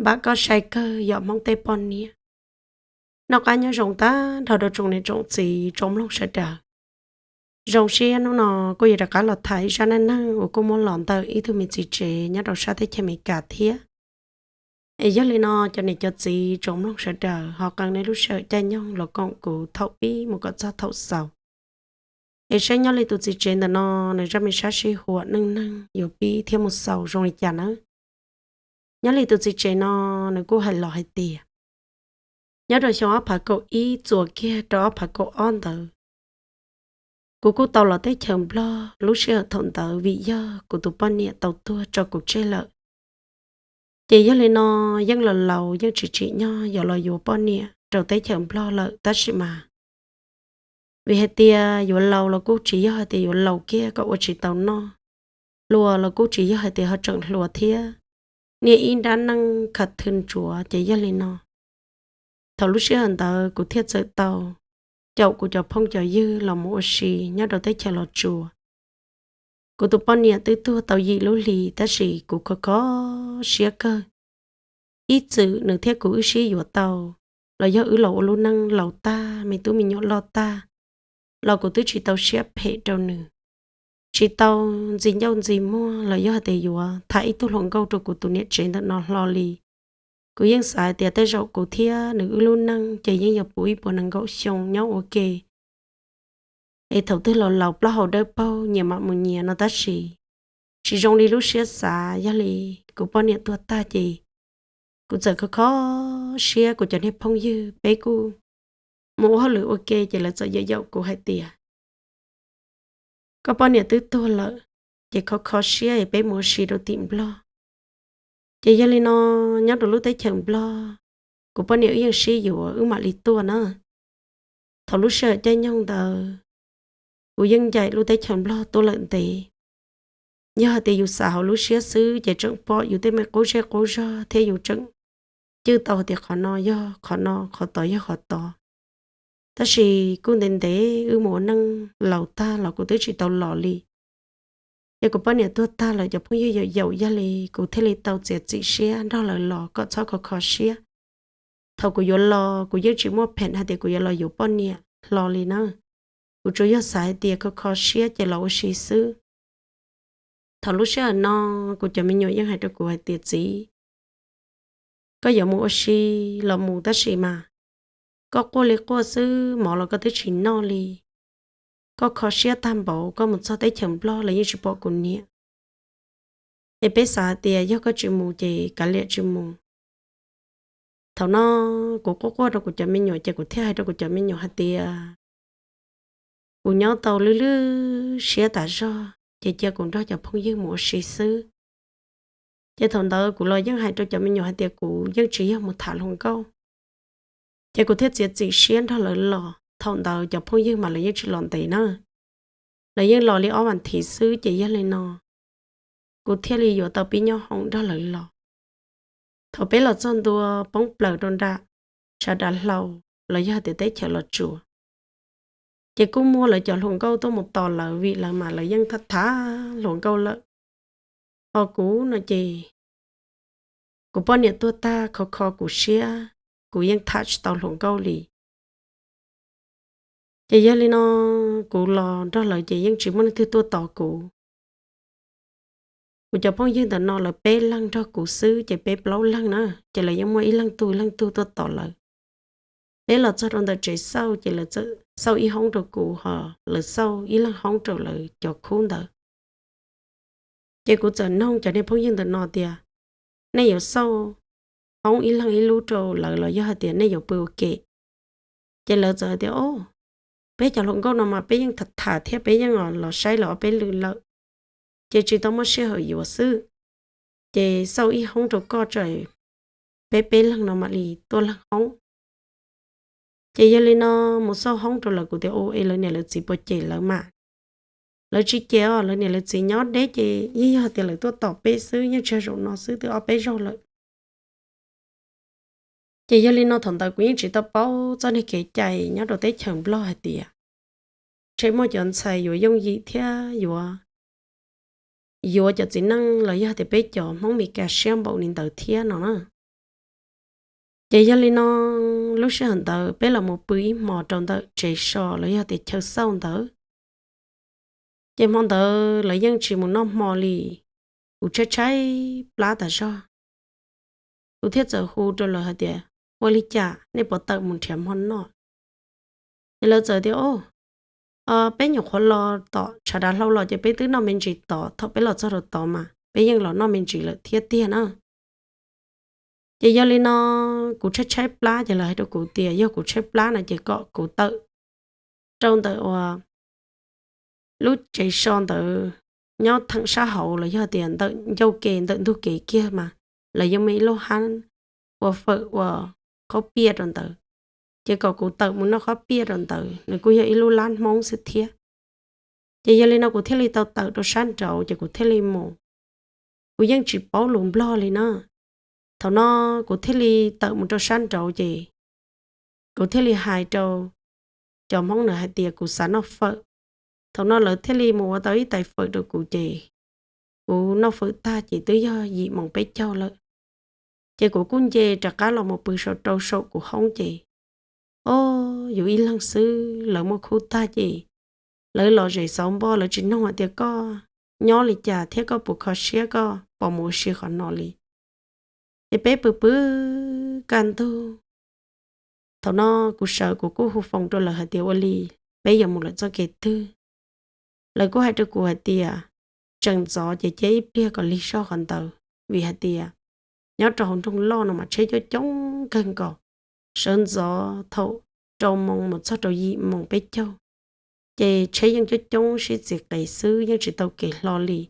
Npam koj sai kawg yog Hmoob tej poj niam. Noj qab nyob zoo tag nrho rau tsoom niam tsoom txiv tsoom mloog sawv daws. Zoo siab hnub no kuj yuav rov qab los tham ib zaj neej neeg uas kuj muab los ntawm ib tug me txiv tsev nyob rau sab teb chaws Amelikas thiab. Es yog li no cov niam cov txiv tsoom mloog sawv daws ho qee nej lub sij hawm caij nyoog los koom kuv thaum pib mus kom txog thaum xaus. Es saib nyob li tus txiv tsev ntawm no nws zaj me sab sij huam neej neeg yuav pib thiab mus xaus zoo li cas nawb. Nyob li tus txiv tsev no nws kuj hais los hais tias, nyob rau xyoo ob phav kaum ib txuas kiag rau ob phav kaum ob ntawd, kuv kuj tau los teb chaws Nplog. Lub sij hawm thaum ntawd vim yog kuv tus poj niam tau tuag tso kuv tseg lawm, ces yog li no yeej los laus yeej tsis tsim nyog yuav los yuav poj niam rau teb chaws Nplog lawm tab sis mas vim hais tias yuav laus los kuj tsis yog hais tias yuav laus kiag kom ua tsis tau noj, hluas los kuj tsis yog hais tias ho tseem hluas thiab, niaj ib nrab neej khav thw ntsuav ces yog li no. Thaum lub sij hawm ntawd kuv thiaj txawm tau caum kuv cov phooj cov ywg los mus ua si nyob rau teb chaws Los Tsuas. Kuv tus poj niam twb tuag tau yim lub hlis tab sis kuv kho kho siab kawg. Ib txwm nws thiab kuv wb sib yuav tau, los yog wb los ua lub neej laus tag me tub me nyuam loj tag, los kuv twb tsis tau siab phem rau nws, tsis tau ntxi ncauj ntxi muag los yog hais tias yuav tham ib tug hluas nkauj rau kuv tus niam tsev ntawm no hlo li. Kuv yeej xav hais tias tej zaum kuv thiab nws wb lub neej ces yeej yuav puv ib puas nees nkaum xyoo nyob ua ke, es thaum twg los laus plaub hau dawb paug nyias mam mus nyias no tab sis tsis zoo li lub siab xav. Yog li kuv poj niam tuag tag ces kuv txawm kho kho siab, kuv cov niag phooj ywg peb kuj mus ua hauj lwm ua ke ces lawv txawm yaum yaum kuv hais tias, koj poj niam twb tuag lawm, ces kho kho siab es peb mus ua si rau tim Nplog. Ces yog li no nyob rau lub teb chaws Nplog, kuv poj niam wb yeej sib yuav wb mam li tuaj na. Thaum lub sij hawm caij nyoog ntawd kuv yeej ncaim lub teb chaws Nplog tuaj lawm ntev. Yog hais tias yus xav hauv lub siab xwb ces tseem pom yus tej me qub zej qub zog thiab yus tseem cwj tau hais tias qhov no yog qhov no, qhov tod yog qhov tod. Tab sis kuj ntev ntev wb mus ua neej laus tag los kuv twb tsis tau los li. Ces kuv poj niam tuag tag lawm cov phooj ywg yaum yaum yog li kuv thiaj li tau txiav txim siab nrog lawv los kom txhob kho kho siab. Thaum kuv yuav los kuv yeej tsis muaj pheem hais tias kuv yuav los yuav poj niam hlo li na. Kuv tsuas yog xav hais tias kho kho siab ces los ua si xwb. Thaum lub sij hawm no kuv cov me nyuam yeej hais rau kuv hais tias, txiv, koj yuav mus ua si los mus tab sis mas koj quaj li quaj xwb, mov los koj twb tsis noj li. Koj kho siab tag npaum, koj mus txog teb chaws Nplog los yeej tsis pom kuv niam. Es peb xav hais tias yog koj tsis mus ces kav liam tsis mus. Thaum no kuv quaj quaj rau kuv cov me nyuam ces kuv thiaj hais rau kuv cov me nyuam hais tias, kuv nyob tau lwj lwj siab tas zog ces cia kuv nrog cov phooj ywg mus ua si xwb. Ces thaum ntawd kuv los yeej hais rau cov me nyuam hais tias kuv yeej tsis yog mus tham hluas nkauj. Ces kuv thiaj txiav txim siab nrog lawv los. Thaum ntawd cov phooj ywg mas lawv yeej tsis los ntev na, lawv yeej los li ob vas thiv xwb ces yog li no kuv thiaj li yuav tau pib nyob hoob nrog lawv los. Thaum peb los txog ntua poob plaws rau nram tshav dav hlau los yog tias teb chaws Los Tsuas, ces kuj muaj lawv cov hluas nkauj tuaj mus tos lawv vim lawv mas lawv yeej tham tham hluas nkauj lawm. Ho kuv no ces kuv poj niam tuag tag kho kho kuv siab, kuv yeej tham tsis tau hluas nkauj li. Ces yog li no kuv los nrog lawv ces yeej tsis muaj leej twg tuaj tos kuv. Kuv cov phooj ywg ntawm no lawv peb leeg nrog kuv xwb ces peb plaub leeg na, ces lawv yeej muaj ib leeg tug ib leeg tug tuaj tos lawv. Peb los txog rau ntawm tsev xauj ces lawv txawm xauj ib hoob rau kuv ho lawv xauj ib leeg hoob rau lawv cov khub ntawd. Ces kuv txawm noog cov niag phooj ywg ntawm no tias, nej yuav xauj hoob ib leeg ib lub rau lawv los yog hais tias nej yuav pw ua ke? Ces lawv txawm hais tias, o, peb cov hluas nkauj no mas peb yeej tham tham thiab peb yeej los saib lawv ob peb lwm lawm, ces tsis tau muaj sij hawm yuav xwb. Ces xauj ib hoob rau koj tso, peb peb leeg no mam li tuaj leeg hoob. Ces yog li no mus xauj hoob rau lawv kuv tias, u, es lawv niam lawv txiv puas cem lawv mas? Lawv tsis cem os, lawv niam lawv txiv nyob deb ces yeej yog tias lawv tuaj tos peb xwb, yeej tsis yog zaum no xwb twb ob peb zaug lawm. Ces yog li no thaum ntawd kuv yeej tsis tau paub txoj niag kev cai nyob rau teb chaws Nplog hais tias ntshe muaj cov ntxhais yuav yooj yim thiab yuav, yuav cov txiv neej los yog tias peb cov Hmoob Meskas siab npaum li ntawd thiab no na. Ces yog li no, lub sij hawm ntawd peb los mus pw ib hmo rau ntawm tsev so los yog tias chaw xauj ntawd. Ces hmo ntawd lawv yeej tsis mus noj hmo li, kuv tshaib tshaib plab tas zog. Kuv thiaj txawm hu rau lawv hais tias, ua li cas nej puas tawm mus nrhiav hmo noj? Ces lawv txawm tias, o, peb nyuam qhuav los tom tshav dav hlau los ces peb twb noj me ntsis tod, thaum peb los txog rau tod mas peb yeej los noj me ntsis lawm thiab tiag na. Ces yog li no, kuv tshaib tshaib plab ces lawv hais rau kuv tias yog kuv tshaib plab no ces kom kuv tawm rau ntawm uas lub tsev so ntawd nyob theem sab hauv los yog tias ntawm ncauj ke ntawm ntug kev kiag mas lawv yeej muaj ib lub hab ua fawm ua qhob piaj rau ntawd. Ces kom kuv tawm mus noj qhob piaj rau ntawd, nws kuj yog ib lub lab Hmoob xwb thiab. Ces yog li no kuv thiaj li tau tawm rau sab nraud ces kuv thiaj li mus. Kuv yeej tsis paub lus Nplog li na. Thaum no kuv thiaj li tawm mus rau sab nraud ces kuv thiaj li hais rau cov Hmoob na hais tias kuv xav noj fawm. Thaum no lawv thiaj li mus ua tau ib tais fawm rau kuv ces kuv noj fawm tag ces twb yog yim moos peb caug lawm. Ces kuv kuj nce rov qab los mus pw saum rau saum kuv hoob ces, o, yus ib leeg xwb, lawv muaj khub tag ces lawv lom zem xauv npo, lawv tsis noog hais tias koj nyob li cas thiab koj puas kho siab koj pom mus ua si qhov no li. Ces peb pw pw kaj ntug. Thaum no kuv sawv kuv kuj hu foos rau lawv hais tias ua li peb yuav mus lawm txoj kev twg. Lawv kuj hais rau kuv hais tias tseem ntxov ces cia ib pliag kom lig zog qhov ntawd, vim hais tias nyob rau hauv nroog loj no mas tsheb coob coob kawg nkaus. Sawv ntxov thaum rau moos mus txog rau yim moos peb caug, ces tsheb yeej coob coob sib txiv qev xwb, yeej tsis tau kev hlo li.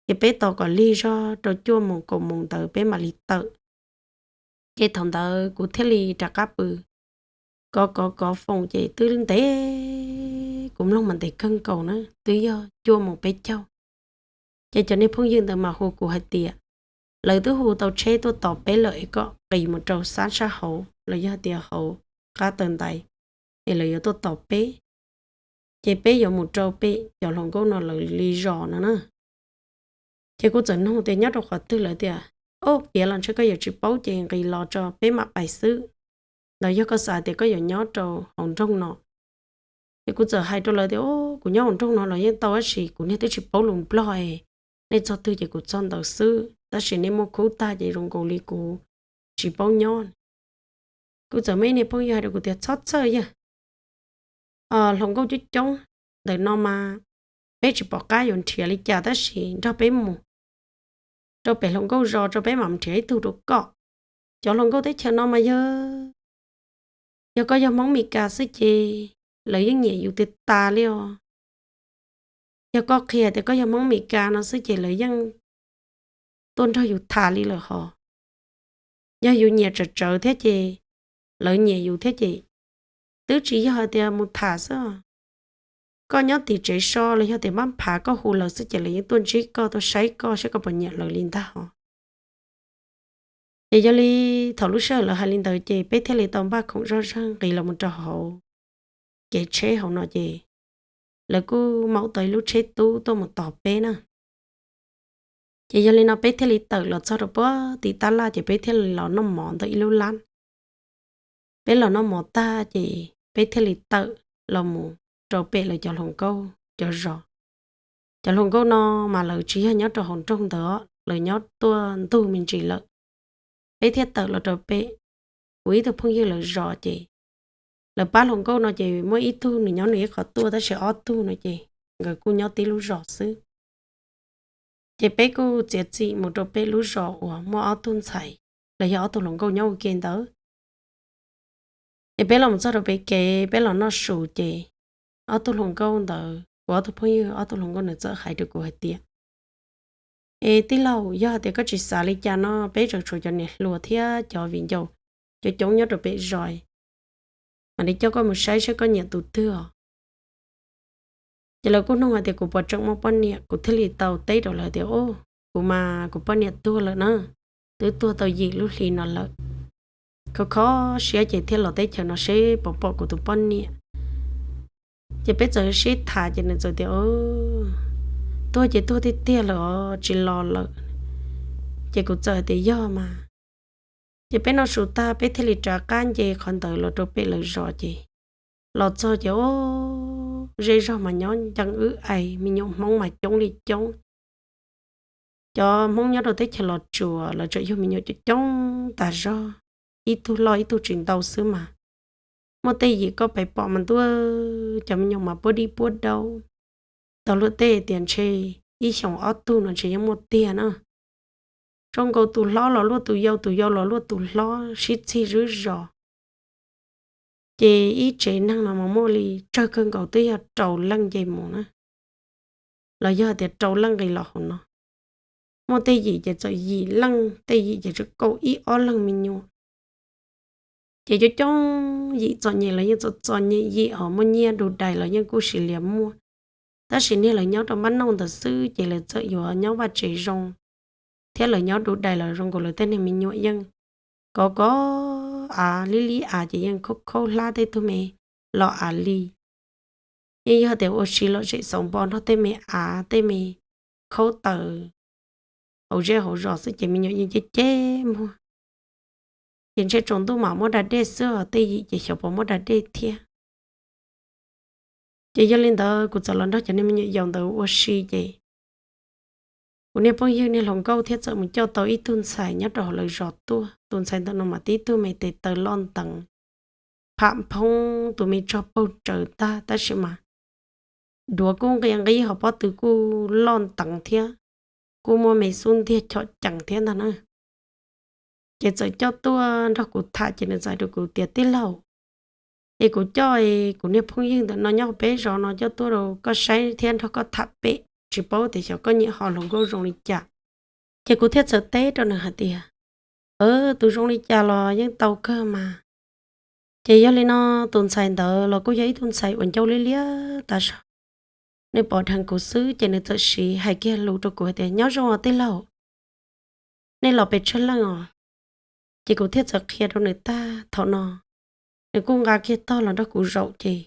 Ces peb tos kom lig zog rau cuaj moos kaum moos ntawd peb mam li tawm. Ces thaum ntawd kuv thiaj li rov qab pw, kov kov kov foos ces twb ntev, kuv mloog mas ntev kawg nkaus na, twb yog cuaj moos peb caug. Ces cov niag phooj ywg ntawd mas hu kuv hais tias lawv twb hu tau tsheb tuaj tos peb lawm es kom qis mus rau sab sab hauv los yog tias hauv qab taw ntaiv es lawv yuav tuaj tos peb, ces peb yuav mus rau pem cov hluas nkauj no lawv li zos no na. Ces kuv txawm nug tias nyob rau qhov twg, lawv tias, o, piav los ntshe koj yuav tsis paub ces nqis los tso peb mam pais xwb. Ntawd yog koj xav tias koj yuav nyob rau hauv nroog no. Ces kuv txawm hais rau lawv tias, o, kuv nyob hauv nroog no los yeej tau tab sis kuv niag twb tsis paub lus Nplog es nej txog twg ces kuv txog ntawd xwb, tab sis nej muaj khub tag ces zoo nkaus li kuv tsis paub nyob. Kuv txawm muaj ib niag phooj ywg hais rau kuv tias txhob txhawj yawg, hluas nkauj coob coob ntawm no mas peb tsis pom qab yuav nrhiav li cas tab sis nrog peb mus rau pem hluas nkauj zos tso peb mam nrhiav ib tug rau koj. Cov hluas nkauj teb chaws no mas yog, yog koj yog Hmoob Mes Kas xwb ces lawv yeej nyiam yus tiag tas li os. Yog koj qhia tias koj yog Hmoob Mes Kas no xwb ces lawv yeej tuaj nrog yus tham li lawm hos. Yog yus nyiam tsawv tsawv thiab ces lawv nyiam yus thiab ces twb tsis yog hais tias mus tham xwb os. Koj nyob tim tsev so los yog tias mab phav koj hu lawv xwb ces lawv yeej tuaj ntsib koj tuaj saib koj saib koj puas nyiam lawv li ntag hos. Ces yog li thaum lub sij hawm lawv hais li ntawd ces peb thiaj li tau npaj khoom zoj zeeg nqis los mus rau hauv kev tsheb hauv no ces lawv kuj maum tau ib lub tsheb tub tuaj mus tos peb na. Ces yog li no peb thiaj li tawm los txog rau puag tim tab laj ces peb thiaj li los noj mov ntawm ib lub lab. Peb los noj mov tag ces peb thiaj li tawm los mus rau pem lawv cov hluas nkauj cov zos. Cov hluas nkauj no mas lawv tsis yog nyob rau hauv nroog ntawd os, lawv nyob tuaj ntug me ntsis lawm. Peb thiaj tawm los rau pem kuv ib tug phooj ywg lawv zos ces lawv pab hluas nkauj no ces muaj ib tug nws nyob nws ib qho tuaj tab sis ob tug no ces nkawd kuj nyob tib lub zos xwb. Ces peb kuj txiav txim mus rau pem lub zos uas muaj ob tug ntxhais los yog ob tug hluas nkauj nyob ua ke ntawd. Ces peb los mus txog rau pem kev peb los noj su ces ob tug hluas nkauj ntawd, kuv ob tug phooj ywg ob tug hluas nkauj nws txawm hais rau kuv hais tias, es tij laug, yog hais tias koj tsis xav li cas no peb tseem tshuav cov niam hluas thiab cov viv ncaus coob coob nyob rau pem zos, mam li coj koj mus saib saib koj nyiam tus twg os. Ces lawv kuj nug hais tias kuv puas tseem muaj poj niam, kuv thiaj li tau teb rau lawv tias, o, kuv mas kuv poj niam tuag lawm na, twb tuag tau yim lub hli no lawm. Kho kho siab ces thiaj los teb chaws no seb puas pom kuv tus poj niam. Ces peb txawm sib tham ces nws txawm tias, tuag ces tuag tiag tiag lawm os, tsis los lawm. Ces kuv txawm tias yog mas, Ces peb noj su tag peb thiaj li rov qab nce qhov ntawd los rau pem lawv zos ces los txog ces o, zej zog mas nyob ncees wb ais, me nyuam Hmoob mas coob li coob. Cov Hmoob nyob rau teb chaws Los Tsuas lawv tseem yug me nyuam coob coob tas zog, ib tug loj ib tug tsis ntau xwb mas. Muaj tej yim koj pem pom mas ntuj, cov me nyuam mas puab dib puab daub, tau luag tej tias ntshe ib xyoos ob tug no ntshe yeej muaj tiag na. Zoo nkaus tus hlob los luaj tus yau, tus yau los luaj tus hlob, sib txig zuj zos. Ces ib tsev neeg no mas muaj li tsawg kawg nkaus twb yog rau leej nce mus na, los yog tias rau leej nqis los hauv no. Muaj tej yim ces txawm yim leej, tej yim ces tseem kaum ib ob leeg me nyuam. Ces coob coob yim txom nyem los yeej txom txom nyem yim, ho muaj nyiaj du dais los yeej kuj sis lias muaj. Tab sis niag lawv nyob rau npab nauj ntawd xwb ces lawv txawm yuav nyob vaj tsev zoo, thiab lawv nyob du dais los zoo nkaus lawv tej niag me nyuam yeej kov kov av, lib lib av ces yeej khaub khaub hlab tej tug me los av li. Yeej yog tias ua si lom zem xauv npo nrog tej me av tej me khaub taws hauv zej hauv zos xwb ces me nyuam yeej ceb ceb muag. Ces ntshe tsaus ntuj mam muab da dej xwb os, tej yim ces xyov puas muab da dej thiab. Ces yog li ntawd kuv txawm los nrog cov niag me nyuam yaus ntawd ua si ces kuv niag phooj ywg niag hluas nkauj thiab txawm mus coj tau ib tug ntxhais nyob rau hauv lawv zos tuaj. Tus ntxhais ntawm no mas tib tug me tes taw loj nteev, pham phoob, tus me tsog paug tsaws tag tab sis mas duav kuj nqia nqib, ho pob tw kuj loj nteev thiab, kuj muaj me xub ntiag chom cees thiab ntag na. Ces txawm coj tuaj nrog kuv tham ces nws txawm hais rau kuv tias, tij laug, es kuv coj kuv niag phooj ywg ntawm no nyob peb zos no coj tuaj rau koj saib thiab nrog koj tham pem, tsis paub tias xyov koj nyiam ho hluas nkauj zoo li cas. Ces kuv thiaj txawm teb rau nws hais tias, tus zoo li cas los yeej tau kawg mas. Ces yog li no, tus ntxhais ntawd los kuj yog ib tug ntxhais uas ncauj liab liab tas zog. Nws pom dheev kuv xwb ces nws txawm siv hais kiag lus rau kuv hais tias, nyob zoo os tij laug, nej los pes tsawg leej os? Ces kuv thiaj txawm qhia rau nws tag thaum no, nws kuj nqa kiag tog los nrog kuv zaum ces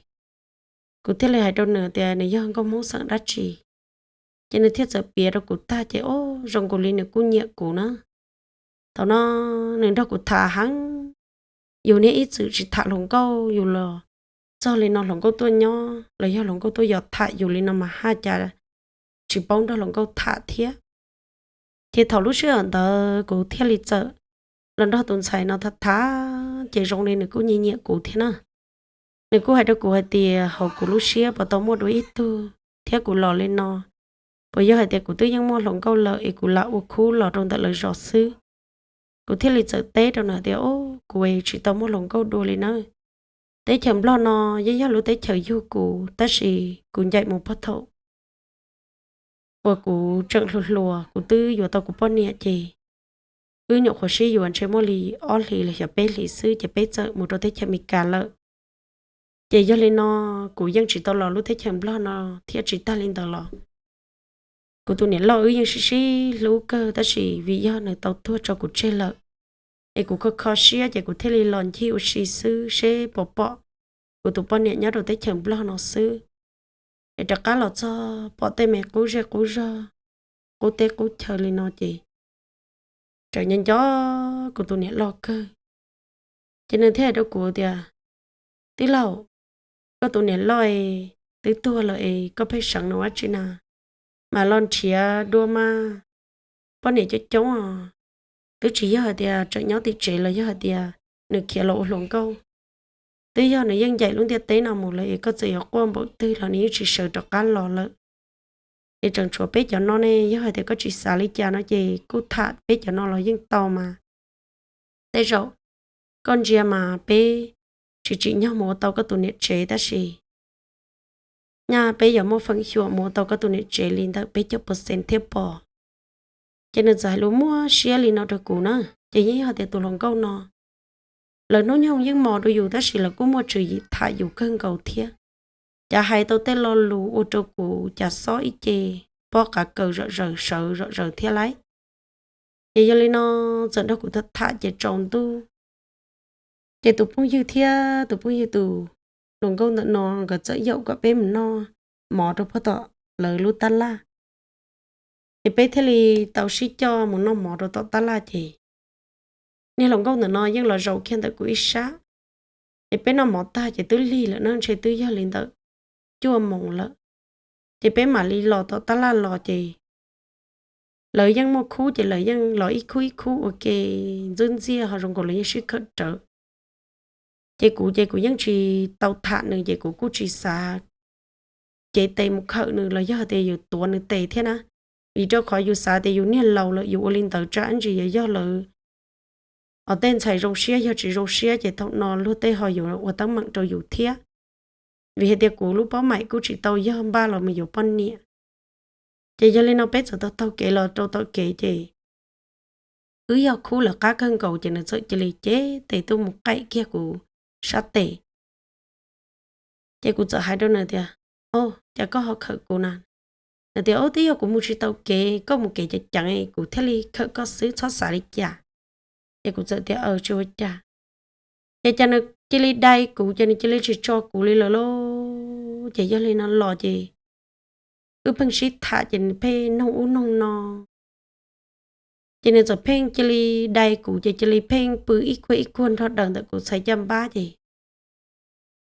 kuv thiaj li hais rau nws tias nws yog nkauj Hmoob xeem dab tsi. Ces nws thiaj txawm piav rau kuv tag ces o, zoo nkaus li nws kuj nyiam kuv na. Thaum no nws nrog kuv tham heev, yus niag ib txwm tsis tham hluas nkauj, yus los txog li no hluas nkauj tuaj nyob los yog hluas nkauj tuaj yos tham yus li no mas haj cas tsis paub nrog hluas nkauj tham thiab. Ces thaum lub sij hawm ntawd kuv thiaj li txawm los nrog tus ntxhais no tham tham, ces zoo li nws kuj nyiam nyiam kuv thiab na. Nws kuj hais rau kuv hais tias hauv kuv lub siab puas tau muaj dua ib tug thiab kuv los li no, puas yog hais tias kuv twb yeej muaj hluas nkauj lawm es kuv lam ua khub los rau ntawm lawv zos xwb. Kuv thiaj li txawm teb rau nws hais tias, o, kuv tsis tau muaj hluas nkauj dua li nawb. Teb chaws Nplog no yeej yog lub teb chaws yug kuv tab sis kuv ncaim mus puag thaum uas kuv tseem hluas hluas, kuv twb yuav tau kuv poj niam ces wb nyuam qhuav sib yuav ntshe muaj li ob hlis los xyov peb hlis xwb ces peb txawm mus rau teb chaws Amelikas lawm. Ces yog li no kuv yeej tsis tau los lub teb chaws Nplog no thiab. Tsis tag li ntawd los kuv tus niam loj wb yeej sib sib hlub kawg tab sis vim yog nws tau tuag tso kuv tseg lawm, es kuv kho kho siab ces kuv thiaj li los ncig ua si xwb seb puas pom kuv tus poj niam nyob rau teb chaws Nplog no xwb. Es rov qab los txog pom tej me qub zej qub zog, qub teb qub chaw li no ces tseem nco nco kuv tus niam loj kawg. Ces nws thiaj hais rau kuv tias, tij laug, koj tus niam loj es twb tuag lawm es koj pheej seev nws ua dab tsi na? Mas los nrhiav dua mas, poj niam coob coob os, twb tsis yog hais tias tseem nyob tim tsev los yog hais tias nws khiav los ua hluas nkauj. Twb yog nws yeej ncaim lub ntiaj teb no mus lawm es koj txawm yuav quaj npaum twg los nws yeej tsis sawv rov qab los lawm. Es tseem tshuav peb cov no ne, yog hais tias koj tsis xav li cas no ces kuj tham peb cov no los yeej tau mas. Tej zaum koj ntsia mas peb tsis tsim nyog mus ua tau koj tus niam tsev tab sis nyaj peb yuav muaj feem xyuam mus ua tau koj tus niam tsev li ntawm peb caug percent thiab pom. Ces nws txawm hais lus muab siab li no rau kuv na. Ces yeej yog tias tus hluas nkauj no, lawv hnub nyoog yeej mos rau yus tab sis lawv kuj muaj tswv yim tham yus kawg nkaus thiab. Cas hais tau tej lo lus ua rau kuv cas xob ib ce pob qav kaws zom zaws sawv zom zaws thiab lauj. Ces yog li no txawm nrog kuv tham tham ces tsaus ntuj. Ces tus phooj ywg thiab tus phooj ywg tus hluas nkauj ntawm no nkawd txawm yaum kom peb mus noj mov rau puag tom lawv lub tab laj. Ces peb thiaj li tau sib coj mus noj mov rau tom tab laj ces niag hluas nkauj ntawm no yeej los zaum kiag ntawm kuv ib sab. Ces peb noj mov tag ces twb lig lawm na, ntshe twb yog li ntawm cuaj moos lawm. Ces peb mam li los tom tab laj los ces lawv yeej muaj khub ces lawv yeej los ib khub ib khub ua ke ntxwb ntxiaj ho zoo nkaus lawv yeej sib khawm rawv. Ces kuv ces kuv yeej tsis tau tham nws ces kuv kuj tsis xav cev tes mus khawm nws los yog tias yus tuav nws tes thiab na, vim rau qhov yus xav tias yus niag laus lawm yus ua li ntawd tsam ntsis yuav yog lawv tej ntxhais zoo siab, yog tsis zoo siab ces thaum no luag tej ho yuav ua teeb meem rau yus thiab. Vim hais tias kuv lub paub maim kuj tsis tau yog npaj los mus yuav poj niam. Ces yog li no peb txawm taug taug kev los rau tom kev ces wb yog khub lawv qab kawg nkaus ces nws txawm cia li cev tes tuaj mus qaim kiag kuv sab tes. Ces kuv txawm hais rau nws tias, Au, cas koj ho khawm kuv na? Nws tias, Au, twb yog kuv mus tsis tau kev, koj mus kev ceev ceev kuv thiaj li khawm koj xwb, txhob xav li cas. Ces kuv txawm tias, Aws, tsis ua cas. Ces cas nws cia li dai kuv ces nws cia li tsis tso kuv li lawm lauj. Ces yog li no los ces wb pheej sib tham ces nws pheej noog ub noog no. Ces nws txawm pheej cia li dai kuv ces cia li pheej pw ib kuag ib kuag nrog daws ntawm kuv txhais caj npab ces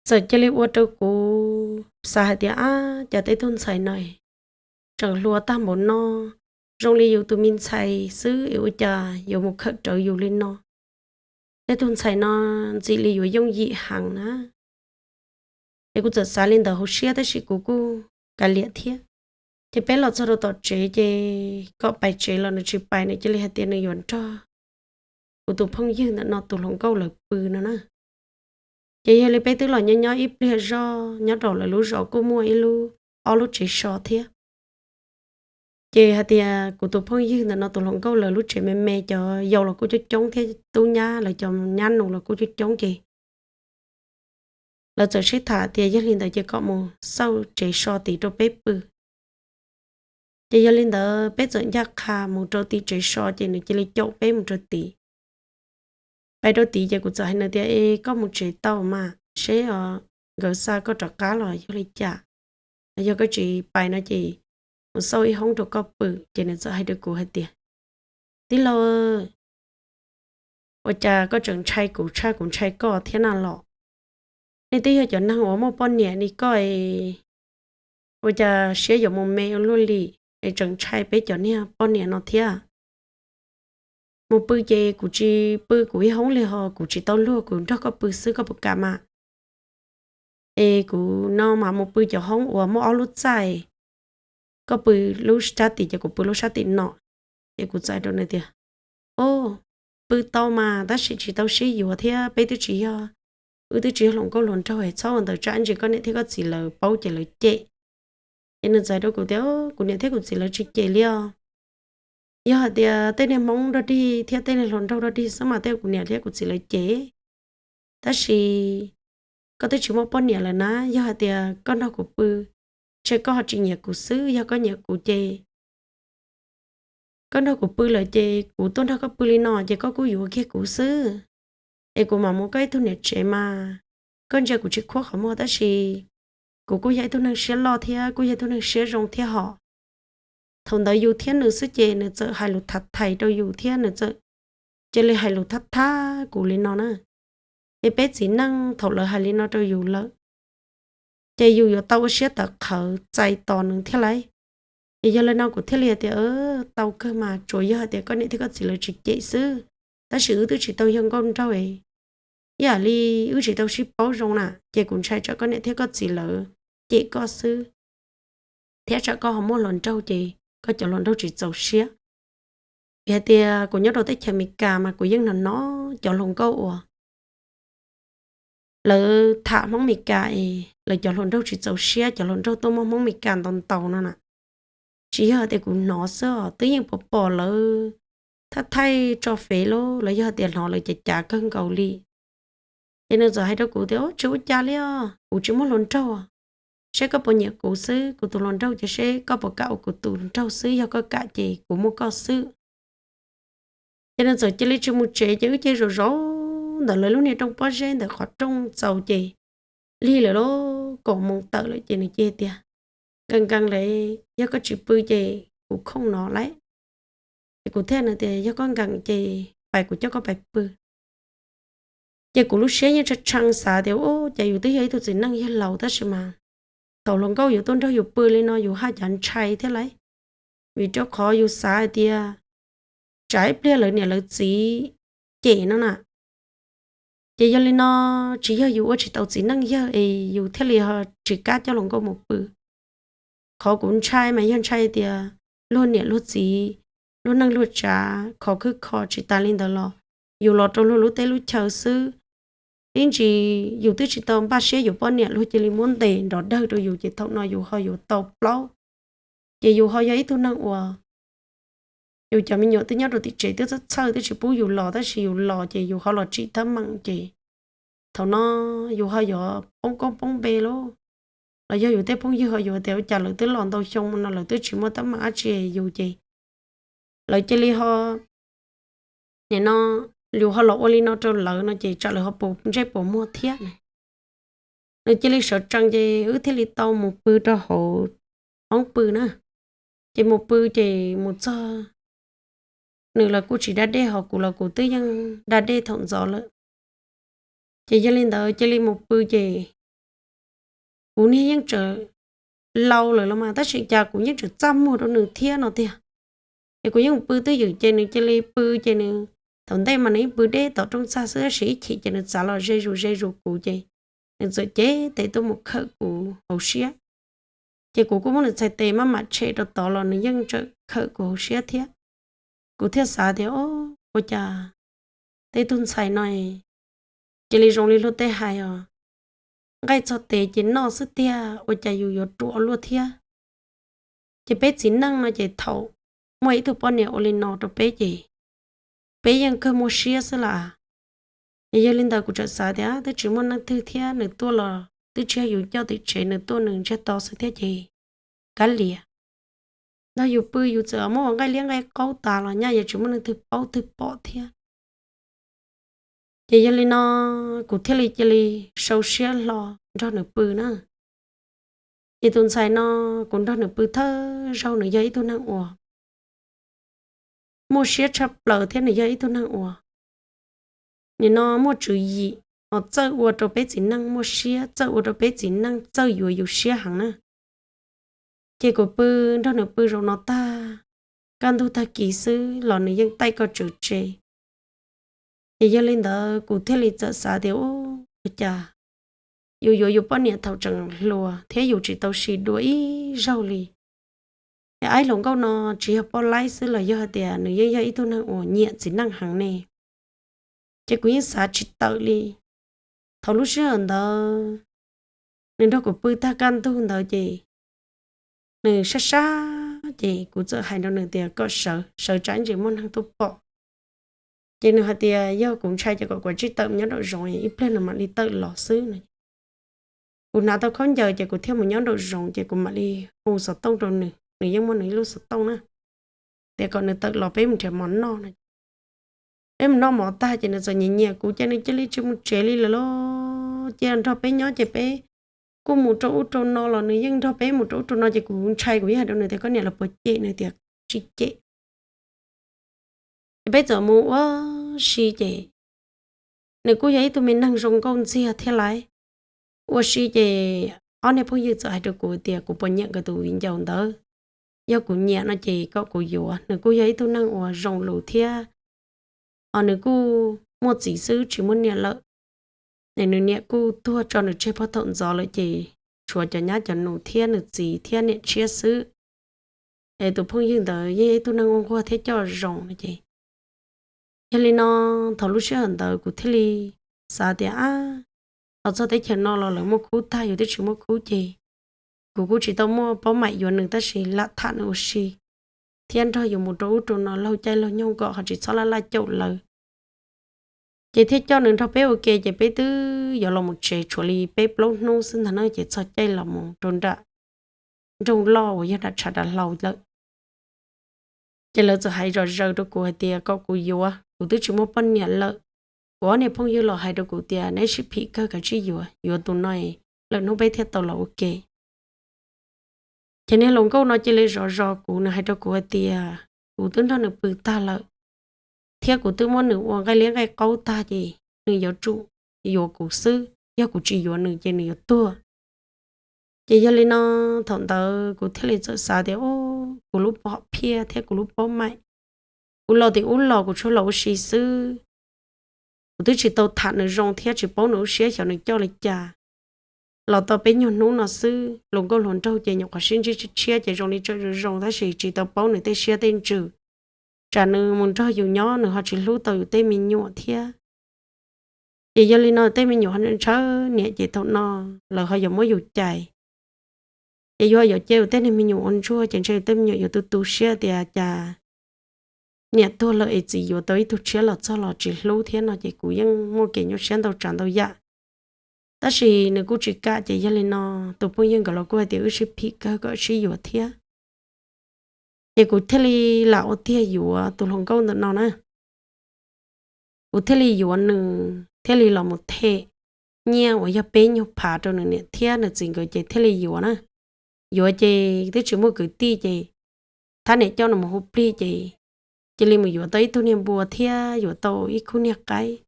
txawm cia li ua rau kuv xav hais tias, Ab, cas tej tug ntxhais no tseem hluas tag npaum no, zoo li yus tus me ntxhais xwb es ua cas yuav mus khawm rawv yus li no? Tej tug ntxhais no ntxim li yuav yooj yim heev na. Es kuv txawm xav li ntawd hauv siab tab sis kuv kuj kav liam thiab. Ces peb los txog rau tom tsev ces kom pais tsev los nws tsis pais, nws cia li hais tias nws yuav nrog kuv tus phooj ywg ntawm no tus hluas nkauj lawv pw no na. Ces yog li peb twb los nyob nyob ib pliag zoj, nyob rau lawv lub zos kuj muaj ib lub, ob lub tsev so thiab. Ces hais tias kuv tus phooj ywg ntawm no tus hluas nkauj lawv lub tsev me me, cov yau los kuj coob coob thiab tub nyab lawv cov nyab nus los kuj coob coob ces lawv txawm sib tham tias yog li ntawd ces kom mus xauj tsev so tid rau peb pw. Ces yog li ntawd peb txawm ncaj qha mus rau tim tsev so ces nws cia li caum peb mus rau tid. Pais rau tid ces kuv txawm hais nws tias, Es koj mus tsev tau mas, seb nkawd xa koj rov qab los yog li cas, los yog koj tsis pais no ces mus xauj ib hoob rau koj pw. Ces nws txawm hais rau kuv hais tias, Tij laug, ua cas koj tseem ntshai kuv tshaj kuv ntshai koj thiab na los? Nej twb yog cov neeg uas muaj poj niam li koj es ua cas siab yuav mus me ua luaj li es tseem ntshai peb cov niag poj niam no thiab? Mus pw ces kuv tsis pw kuv ib hoob li ho kuv tsis tau luag, kuv nrog koj pw xwb koj puas kam mas? Es kuv no mas mus pw cov hoob uas muaj ob lub txaj, koj pw lub sab tim ces kuv pw lub sab tim no. Ces kuv txawm hais rau nws tias, Au, pw tau mas tab sis tsis tau sib yuav thiab peb twb tsis yog, wb twb tsis yog hluas nkauj hluas nraug es txhob ua ntawd tsam ntsis koj niam thiab koj txiv lawv paub ces lawv cem. Ces nws txawm hais rau kuv tias, Kuv niam thiab kuv txiv lawv tsis cem li os. Yog hais tias tej niag hmoob dog dig thiab tej niag hluas nraug dog dig xwb mas tej kuv niam thiab kuv txiv lawv cem. Tab sis koj twb tsis muaj poj niam lawm na, yog hais tias koj nrog kuv pw, ntshe koj ho tsis nyiam kuv xwb, yog koj nyiam kuv ces koj nrog kuv pw lawm ces kuv tuaj nrog koj pw li no ces koj kuj yuav kiag kuv xwb. Es kuv mam mus koj ib tug niam tsev mas, koj ntsia kuv tsis khuab qhov muag tab sis kuv kuj yog ib tug neeg siab loj thiab kuj yog ib tug neeg siab zoo thiab hos. Thaum ntawd yus thiab nws xwb ces nws txawm hais lus thab thais rau yus thiab nws txawm cia li hais lus thab thab kuv li no na. Es peb txiv neej thaum lawv hais li no rau yus lawm ces yus yuav tau ua siab tawv qhawv txais tos nws thiab lauj. Es yog li no kuv thiaj li tias, Tau kawg mas, tsuas yog hais tias koj niam thiab koj txiv lawv tsis cem xwb, tab sis wb twb tsis tau yog nkauj nraug, ib yam li wb tsis tau sib paub zoo na, ces kuv ntshai tsam koj niam thiab koj txiv lawv cem koj xwb, thiab tsam koj ho muaj hluas nraug ces koj cov hluas nraug tsis txaus siab. Vim hais tias kuv nyob rau teb chaws Amelikas mas kuv yeej hnov hnov cov hluas nkauj uas lawv tham Hmoob Amelikas es lawv cov hluas nraug tsis txaus siab, cov hluas nraug tuaj muaj Hmoob Amelikas ntau ntau no na. Tsis yog tias kuv hnov xwb os, twb yeej pom pom lawv thaij thaij tso fev los yog tias hnov lawv cav cav kawg nkaus li. Ces nws txawm hais rau kuv tias, Tsis ua cas li os, kuv tsis muaj hluas nraug, seb koj puas nyiam kuv xwb, kuv tus hluas nraug ces seb koj puas kam ua kuv tus nraug xwb, yog koj kam ces kuv muaj koj xwb. Ces nws txawm cia li tsis mus tsev ces wb cia li zaum zaum ntawm lawv lub niag rooj pob zeb ntawm qhov rooj txaus ces lig lawm lauj, kaum moos tawm lawm ces nws cia li tias, Nkees nkees lawm, yog koj tsis pw ces kuv khooj no lauj. Ces kuv thiaj nws tias, Yog koj nkees ces pais kuv coj koj pais pw. Ces kuv lub siab yeej tshee tshee xav tias, ub, ces yus twb yog ib tug txiv neej yawg laus tab sis mas thaum hluas nkauj yus tuaj nrog yus pw li no yus haj cav ntshai thiab lauj. Vim rau qhov yus xav hais tias tsam ib pliag lawv niam lawv txiv cem no na. Ces yog li no, tsis yog yus ua tsis tau txiv neej yawg es yus thiaj li ho tsis kam coj hluas nkauj mus pw. Qhov kuv ntshai mas yog ntshai tias luag niam luag txiv, luag neej luag tsav, khov khwb kho tsis tas li ntawd los yus los rau luag lub teb lub chaw xwb. Ib ntsis yus twb tsis tau npaj siab yuav poj niam luag cia li muab ntes nrov dawg rau yus ces thaum no yus ho yuav tau plaub. Ces yus ho yog ib tug neeg uas yus cov me nyuam twb nyob rau tim tsev twb txhawj txhawj twb tsis pub yus los tab sis yus los ces yus ho los tsim teeb meem ces thaum no yus ho yuav poob koob poob npe lauj. Los yog yus tej phooj ywg ho yuav tias ua cas lawv twb los ntau xyoo no lawv twb tsis muaj teeb meem dab tsi yus ces lawv cia li ho, nim no yus ho los ua li no rau lawv no ces tsam lawv ho puas ntsej puas muag thiab na. Nws cia li sawv tsees ces wb thiaj li tau mus pw rau hauv hoob pw na. Ces mus pw ces mus txog, nws los kuj tsis da dej ho kuv los kuv twb yeej da dej thaum ntxov lawm. Ces yog li ntawd cia li mus pw ces kuv niag yeej tseem laus lawm los mas tab sis cas kuv yeej tseem txaj muag rau nws thiab no tiag. Ces kuv yeej pw twj ywm ces nws cia li pw ces nws, thaum ntej mas nws yeej pw deb tom rooj txag xwb tab sis ib chim ces nws txav los ze zus ze zus kuv ces nws txawm cev tes tuaj mus khawm kuv hauv siab. Ces kuv kuj muab nws txhais tes maj mam tshem rau tod los nws yeej tseem khawm kuv hauv siab thiab. Kuv thiaj xav tias, o, ua cas tej tug ntxhais no cia li zoo li luag tej hais os, nqaij txog tes ces noj xwb tiag, ua cas yus yuav ruam luaj thiab. Ces peb txiv neej no ces thaum muaj ib tug poj niam ua li no rau peb ces peb yeej kawg muaj siab xwb las. Es yog li ntawd kuv txawm xav tias twb tsis muaj neeg twg thiab nws tuaj los twb tsis yog yus coj tim tsev nws tuaj nws ntsiag to xwb thiab ces kav liam. Nrog yus pw yus txawm muab ua nqaij liab nqaij qaub tas los nyaj yuav tsis muaj neeg twg paub twg pom thiab. Ces yog li no kuv thiaj li cia li sau siab hlo nrog nws pw na. Ces tus ntxhais no kuv nrog nws pw thawj zaug nws yog ib tug neeg uas muaj siab tshaj plaws thiab nws yog ib tug neeg uas nim no muaj tswv yim, txawj ua rau peb txiv neej muaj siab, txawj ua rau peb txiv neej txawj yuav yus siab heev na. Ces kuv pw nrog nws pw zaum no tag, kaj ntug tag kis xwb los nws yeej taij koj tswv tse. Ces yog li ntawd kuv thiaj li txawm xav tias, ua cas yus yuav yus poj niam thaum tseem hluas thiab yus tsis tau sis dua ib zaug li. Es aib hluas nkauj no tsis yog poj laib xwb los yog hais tias nws yeej yog ib tug neeg uas nyiam txiv neej heev ne. Ces kuv yeej xav tsis tawm li. Thaum lub sij hawm ntawd nws nrog kuv pw tag kaj ntug ntawd ces nws sab sab ces kuv txawm hais rau nws tias kom sawv, sawv tsam ntsis muaj neeg tuaj pom. Ces nws hais tias yog kuv ntshai ces kom kuv tsij tawm mus nyob nraum zoov ib pliag nws mam li tawm los xwb no. Kuv hnav tau khaub ncaws ces kuv thiaj mus nyob nraum zoov ces kuv mam li hu xov tooj rau nws, nws yeej muaj nws ib lub xov tooj na, tias kom nws tawm los peb mus nrhiav mov noj no. Peb mus noj mov tag ces nws txawm nyiam nyiam kuv ces nws cia li tsis mus tsev li lawm lauj. Cia nrog peb nyob ces peb kuj mus rau ub rau no los nws yeej nrog peb mus rau ub rau no ces kuv ntshai kuv yeej hais rau nws tias koj niam los puas cem, nws tias tsis cem. Ces peb txawm mus ua si ces nws kuj yog ib tug me neeg zoo nkauj ntxiag thiab lauj. Ua si ces ob niag phooj ywg txawm hais rau kuv tias kuv puas nyiam nkawd tus viv ncaus ntawd. Yog kuv nyiam no ces kom kuv yuav, nws kuj yog ib tug neeg uas zoo lus thiab, ho nws kuj muaj txiv xwb tsis muaj niam lawm. Es nws niam kuj tuag tso nws tseg puag thaum ntxov lawm ces tshuav cov nyab cov nus thiab nws txiv thiab niam tshiab xwb. Es tus phooj ywg ntawd yeej yog ib tug neeg ua nquag thiab coj zoo no ces, yog li no thaum lub sij hawm ntawd kuv thiaj li xav tias ab, los txog teb chaws no los lawv muaj khub tag yus twb tsis muaj khub ces kuv kuj tsis tau muaj paub mam yuav nws tab sis lam tham nws ua si thiab nrog yus mus rau ub rau no laug caij laug nyoog kom ho tsis txhob laj laj caum lawv. Ces thiaj coj nws nrog peb ua ke ces peb twb yuav los mus tsev tshuav li peb plaub hnub xwb ntag na ces txog caij los mus rau nram nroog loj uas yog nram tshav nram hlau lawm. Ces lawv txawm hais zom zaws rau kuv hais tias kom kuv yuav, kuv twb tsis muaj poj niam lawm. Kuv ob niag phooj ywg los hais rau kuv tias neb sib phim kawg kav tsij yuav, yuav tus no lwm hnub peb thiaj tau los ua ke. Ces niag hluas nkauj no cia li zov zos kuv, nws hais rau kuv hais tias kuv twb nrog nws pw tag lawm, thiab kuv twb muab nws ua nqaij liab nqaij qaub tag ces nws yuav tsum yuav kuv xwb, yog kuv tsis yuav nws ces nws yuav tuag. Ces yog li no, thaum ntawd kuv thiaj li txawm xav tias, kuv lub hom phiaj thiab kuv lub paub maim, kuv los tim ub los kuv tsuas los ua si xwb. Kuv twb tsis tau tham nws zoo thiab tsis paub nws lub siab xyov nws coj li cas. Los tau peb nyuag hnub no xwb, hluas nkauj hluas nraug ces nyuam qhuav sib ntsib tshiab tshiab ces zoo li tseem zoo zoo tab sis tsis tau paub nws tej siab tej ntsws. Tsam nws mus nrog yus nyob nws ho tsis hlub tau yus tej me nyuam thiab. Ces yog li no tej me nyuam ho ntshaw niam ces thaum no lawv ho yuav muab yus cais. Ces yus ho yuav cia yus tej niag me nyuam ua ntsuag ces ntshe yus tej me nyuam yuav tu tu siab tias cas niam tuag lawm es txiv yuav tau ib tug tshiab los txog los tsis hlub thiab no ces kuv yeej muaj kev nyuaj siab ntau tsav ntau yam. Tab sis nws kuj tsis kam ces yog li no tus phooj ywg nkawd los kuj hais tias wb sib phim kawg kom sib yuav thiab. Ces kuv thiaj li lam ua tiag yuav tus hluas nkauj ntawm no na. Kuv thiaj li yuav nws thiaj li los mus them nyiaj uas yog peb nyuag phav rau nws niam thiab nws txiv nkawd ces thiaj li yuav na. Yuav ces twb tsis muaj kwv tij ces thab niam coj nws mus hu plig ces cia li mus yuav tau ib tug niag npua thiab yuav tau ib khub niag qaib,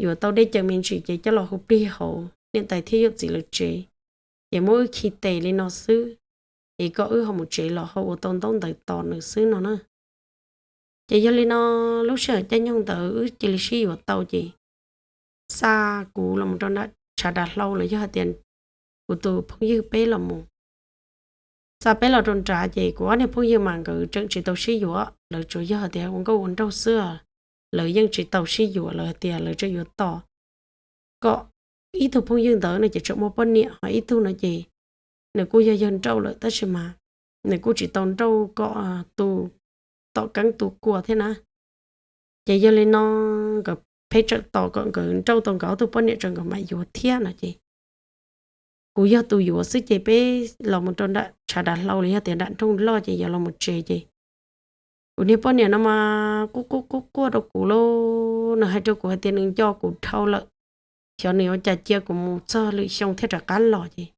yuav tau dej cawv me ntsis ces coj los hu plig hauv niam tais thiab yawm txiv lawv tsev. Ces muab wb khi tes li no xwb, es kom wb ho mus tsev los ho ua tau ntaub ntawv tos nws xwb no na. Ces yog li no lub sij hawm caij nyoog ntawd wb cia li sib yuav tau ces xa kuv los mus rau nram tshav dav hlau los yog hais tias kuv tus phooj ywg peb los mus. Xa peb los rau nrad ces kuv ob niag phooj ywg mas nkawd tseem tsis tau sib yuav, lawv tsuas yog hais tias ua nkauj ua nraug xwb, lawv yeej tsis tau sib yuav, lawv hais tias lawv tseem yuav tos kom ib tug phooj ywg ntawd no ces tseem muaj poj niam, ho ib tug no ces nws kuj yog yawg nrauj lawm tab sis mas nws kuj tsis tau nrauj kom tu tom keeb tu kua thiab na. Ces yog li no nkawd pheej tseem tos kom nkawd nrauj tau nkawd ob tug poj niam tso nkawd mam yuav thiab no ces kuv yog tus yuav xwb ces peb los mus rau nram tshav dav hlau los yog tias nram nroog loj ces yuav los mus tsev ces kuv niag poj niam no mas quaj quaj quaj quaj rau kuv lauj, nws hais rau kuv hais tias nws nco kuv dhau lawm, xyov nws ua cas cia kuv mus txog lwm xyoo thiaj rov qab los ces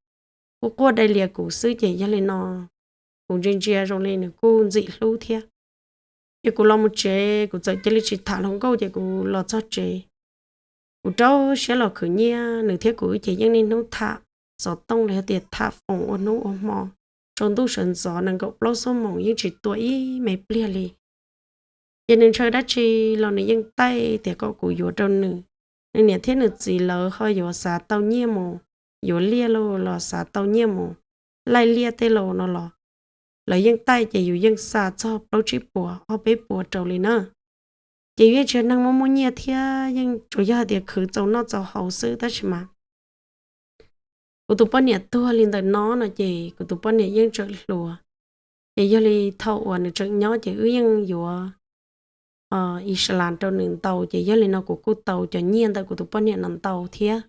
quaj quaj dai lias kuv xwb ces yog li no kuv ntsia ntsia zoo li nws kuj ntxim hlub thiab. Ces kuv los mus tsev kuv txawm cia li tsis tham hluas nkauj ces kuv los txog tsev. Kuv rau siab los khwv nyiaj, nws thiab kuv ces yeej niaj hnub tham xov tooj los yog tias tham foos ua hnub ua hmo, tsaus ntuj sawv ntxov nees nkaum plaub xuab moos yeej tsis tua ib me pliag li. Ces nws ntshaw dab tsi los nws yeej taij tias kom kuv yuav rau nws. Nws niam thiab nws txiv lawv ho yuav xav tau nyiaj mus yuav liaj los los xav tau nyiaj mus laij liaj tej los no los lawv yeej taij ces yus yeej xa txog plaub tsib puas ob peb puas rau li na. Ces yus yeej tsis yog neeg muaj muaj nyiaj thiab yeej tsuas yog hais tias khwv txaus noj txaus haus xwb tab sis mas kuv tus poj niam tuag li ntawm no no ces kuv tus poj niam yeej tseem hluas. Ces yog li thaum uas nws tseem nyob ces wb yeej yuav ixalas rau nws ntau ces yog li no kuv kuj tau cov nyiaj ntawm kuv tus poj niam no ntau thiab.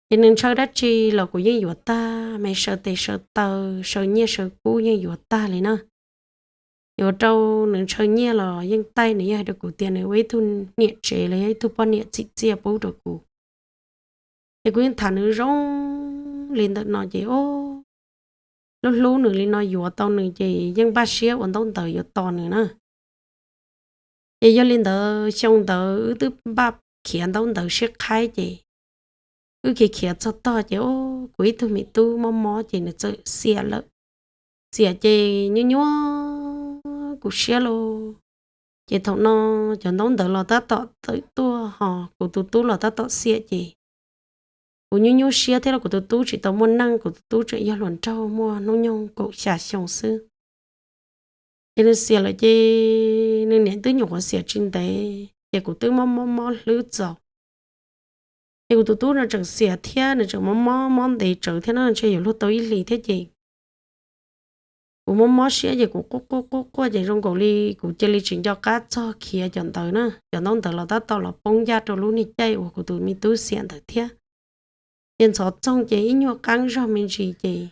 Ces nws ntshaw dab tsi los kuv yeej yuav tag, me saw tes saw taw, saw nyiaj saw kub yeej yuav tag li na. Yuav rau nws ntshaw nyiaj los yeej taij, nws yeej hais rau kuv tias nws ua ib tug niam tsev los yog ib tug poj niam txim txiaj pub rau kuv. Ces kuv yeej tham nws zoo li ntawm no ces o, lub hlub nws li no yuav tau nws ces yeej npaj siab ua ntaub ntawv yuav tos nws na. Ces yog li ntawd xyoo ntawd wb twb npaj khiav ntaub ntawv siab qhaib ces wb khiav khiav txog tog ces kuv ib tug me tub mob mob ces nws txawm xiam lawm. Xiam ces nyuaj nyuaj kuv siab lauj. Ces thaum no cov ntaub ntawv los tab tom tawm tuaj ho kuv tus tub los tab tom xiam ces kuv nyuaj nyuaj siab thiab los kuv tus tub tsis tau muaj neej, kuv tus tub tseem yog hluas nraug muaj hnub nyoog kaum xya xyoo xwb. Ces nws xiam lawm ces nws niam twb nyuam qhuav xiam tsis ntev ces kuv twb mob mob mob hlwb txaus. Ces kuv tus tub no tseem xiam thiab nws tseem mob mob mob ntev tsawv thiab no ntshe yuav luag tau ib hlis thiab ces kuv mob mob siab ces kuv quaj quaj quaj quaj ces zoo nkaus li kuv cia li tsis nco qab txog khiav cov ntawv na, cov ntaub ntawv los tab tom los poob ncaj rau lub niag caij uas kuv tus me tub xiam ntawd thiab. Ces ntxhov txoog ces ib nyuag qeeb zog me ntsis ces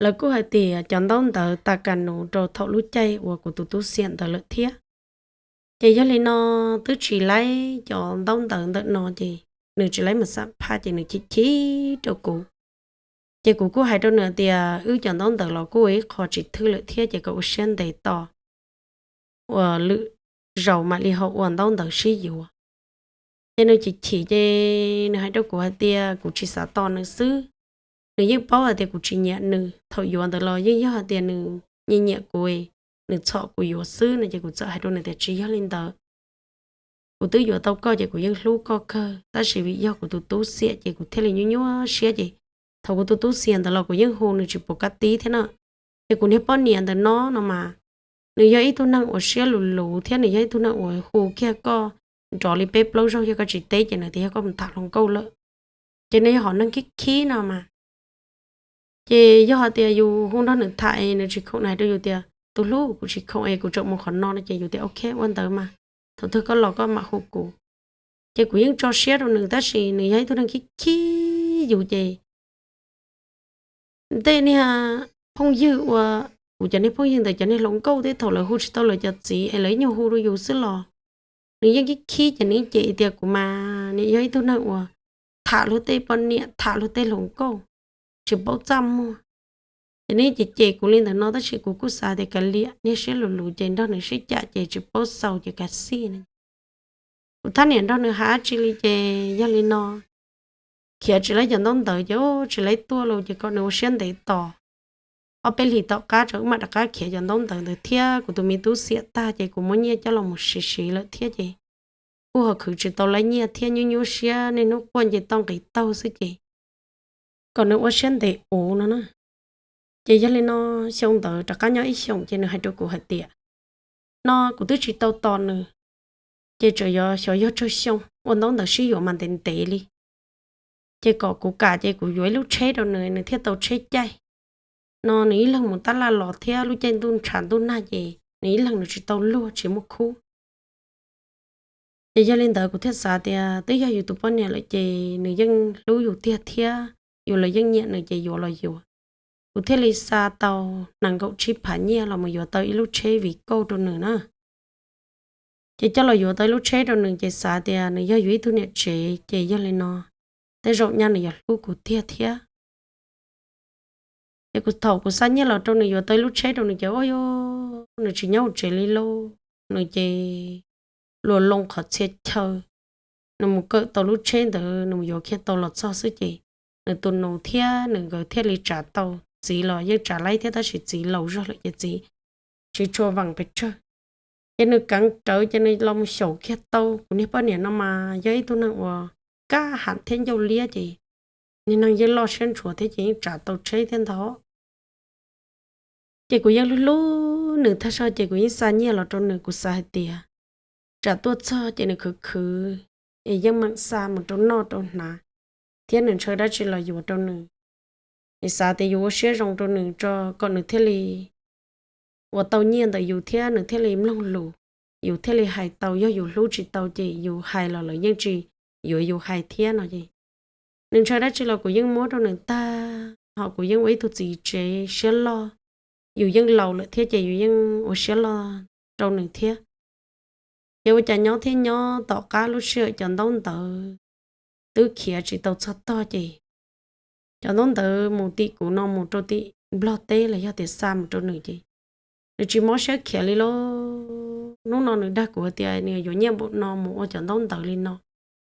lawv kuj hais tias cov ntaub ntawv tas kas nus rau thaum lub caij uas kuv tus tub xiam ntawd lawm thiab. Ces yog li no twb tsis laib cov ntaub ntawv ntawm no ces nws tsis laib mus xam phaj ces nws chim chim rau kuv. Ces kuv kuj hais rau nws tias wb cov ntaub ntawv los kuj ua ib qho tsis thwj lawm thiab ces kom ua siab ntev tos uas lwm zaus mam li ho ua ntaub ntawv sib yuav. Ces nws chim chim ces nws hais rau kuv hais tias kuv tsis xav tos nws xwb. Nws yeej paub hais tias kuv tsis nyiam nws, thaum yuav ntawd los yeej yog hais tias nws nyiam nyiam kuv, nws txhom kuv yuav xwb no ces kuv txawm hais rau nws tias tsis yog li ntawd. Kuv twb yuav tau koj ces kuv yeej hlub koj kawg, tab sis vim yog kuv tus tub xiam ces kuv thiaj li nyuaj nyuaj siab ces thaum kuv tus tub xiam ntawd los kuv yeej hu nws tsis pom kab tib thiab na. Ces kuv niag poj niam ntawm no no mas, nws yog ib tug neeg uas siab luv luv thiab nws yog ib tug neeg uas hu kiag koj nrov li peb plaub zaug yog koj tsis teb ces nws tias yog koj mus tham hluas nkauj lawm. Ces nws yog hom neeg khib khib no mas. Ces yog hais tias yus hu nrog nws tham es nws tsis khoom, nws hais rau yus tias tus hlub, kuv tsis khoom es kuv tseem mus qhov no no ces yus tias ok ua ntawd mas, thaum twg koj los koj mam hu kuv. Ces kuv yeej tso siab rau nws tab sis nws yog ib tug neeg khib khib yus ces tej niag phooj ywg uas, kuv cov niag phooj ywg ntawd cov niag hluas nkauj tej thaum lawv hu tsis tau lawv cov txiv es lawv ib nyuag hu rau yus xwb los nws yeej khib khib ces nws cem tias kuv mas nws yog ib tug neeg uas tham luag tej poj niam, tham luag tej hluas nkauj, tsis paub txaj muag. Ces nws cem cem kuv li ntawd no tab sis kuv kuj xav tias kav liam, niag siab luv luv ces nrog nws sib cam ces tsis paub xaus ces kav xij no. Kuv thab niam nrog nws hais dab tsi li ces yog li no, khiav tsis laib cov ntaub ntawv ces tsis laib tuaj los ces kom nws ua siab ntev tos. Ob peb hlis tom qab tso wb mam rov qab khiav cov ntaub ntawv ntawd thiab kuv tus me tub xiam tag ces kuv muab nyiaj coj los mus siv siv lawm thiab ces kuj ho khwv tsis tau laib nyiaj thiab nyuaj nyuaj siab niaj hnub quaj nce toj nqis taug xwb ces kom nws ua siab ntev uv no na. Ces yog li no, xyoo ntawd rov qab nyob ib xyoos ces nws hais rau kuv hais tias no kuv twb tsis tau tos nws, ces tseem yuav xyov yog tsawg xyoo ua ntaub ntawv sib yuav mas ntev ntev li. Ces kom kuv kam ces kuv yuav ib lub tsheb rau nws, nws thiaj tau tsheb caij. No nws ib leeg mus tab laj los thiab lub caij ntuj ntshav ntuj nag ces nws ib leeg nws tsis tau luag tsis muaj khub. Ces yog li ntawd kuv thiaj xav tias twb yog yus tus poj niam lawm ces nws yeej hlub yus tiag thiab, yus los yeej nyiam nws ces yuav los yuav. Kuv thiaj li xa tau nees nkaum tsib phav nyiaj los mus yuav tau ib lub tsheb Vigo rau nws na. Ces coj los yuav tau ib lub tsheb rau nws ces xav tias nws yog yus ib tug niam tsev ces yog li no, tej zaum nyaj nws yuav hlub kuv tiag thiab. Ces kuv thaum kuv xa nyiaj los rau nws yuav tau ib lub tsheb rau nws ces ua yog nws tsis nyob hauv tsev li lauj, nws ces luas loo qhov txhia chaw, nws mus kawm tau lub tsheb ntawd nws mus yuav kiag tau los txog xwb ces nws tus nus thiab nws nkawd thiaj li tsav tau. Txiv los yeej tsav laib thiab tab sis txiv laus zog lawm ces txiv tsis tshua veem pes tsawg. Ces nws keev rawv ces nws los mus xyaum kiag tau. Kuv niag poj niam no mas yog ib tug neeg uas kaj ham thiab ncauj liab ces niag neeg yeej loj siab ntshua thiab ces yeej tsav tau tsheb thiab ntag. Ces kuv yeej hlub hlub nws tag zog ces kuv yeej xa nyiaj los rau nws, kuv xav hais tias tsam tuaj txog ces nws khwv khwv es yeej meem xa mus rau noj rau hnav thiab nws ntshaw dab tsi los yuav rau nws. Es xav tias yus ua siab zoo rau nws tso kom nws thiaj li ua tau nyiaj ntawm yus thiab nws thiaj li mloog lus, yus thiaj li hais tau. Yog yus hlub tsis tau ces yus hais los lawv yeej tsis yuav yus hais thiab no es nws ntshaw dab tsi los kuv yeej muab rau nws tag. Ho kuv yeej ua ib tug txiv tsev siab loj, yus yeej laus lawm thiab ces yus yeej ua siab loj rau nws thiab. Ces ua cas nyob thiab nyob tom qab lub sij hawm cov ntaub ntawv twb khiav tsis tau txog tog ces cov ntaub ntawv mus tim kuv no mus rau tim Nplog teb los yog tias xa mus rau nws ces nws tsis mob siab khiav li lauj. Hnub no nws dag kuv hais tias nws yuav nyiaj npaum no mus ua cov ntaub ntawv li no,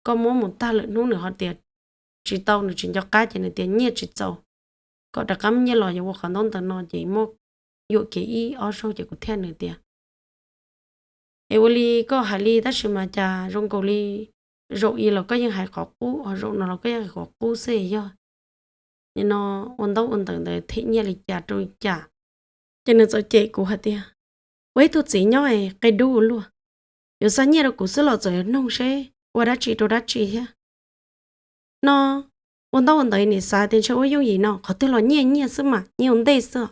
koj muab mus tag lawm, hnub nws ho tias tsis tau, nws tsis nco qab ces nws tias nyiaj tsis txaus, kom rov qab muab nyiaj los yuav ua qhov ntaub ntawv no ces muab yuam kev ib ob zaug ces kuv thiaj nws tias es ua li koj hais li tab sis mas cas zoo nkaus li zaum i los koj yeej hais qhov qub, ho zaum no los koj yeej hais qhov qub xwb, yog nim no ua ntaub ua ntawv ntawd them nyiaj li cas rau li cas. Ces nws txawm cem kuv hais tias ua ib tug txiv nyob es qe dub ua luaj, yuav xa nyiaj rau kuv xwb los txawm yuav noog seb ua dab tsi rau dab tsi thiab. No ua ntaub ua ntawv nim xav tias ntshe ua yooj yim no, qhov twg los nyiaj nyiaj xwb mas, nyiaj ua ntej xwb.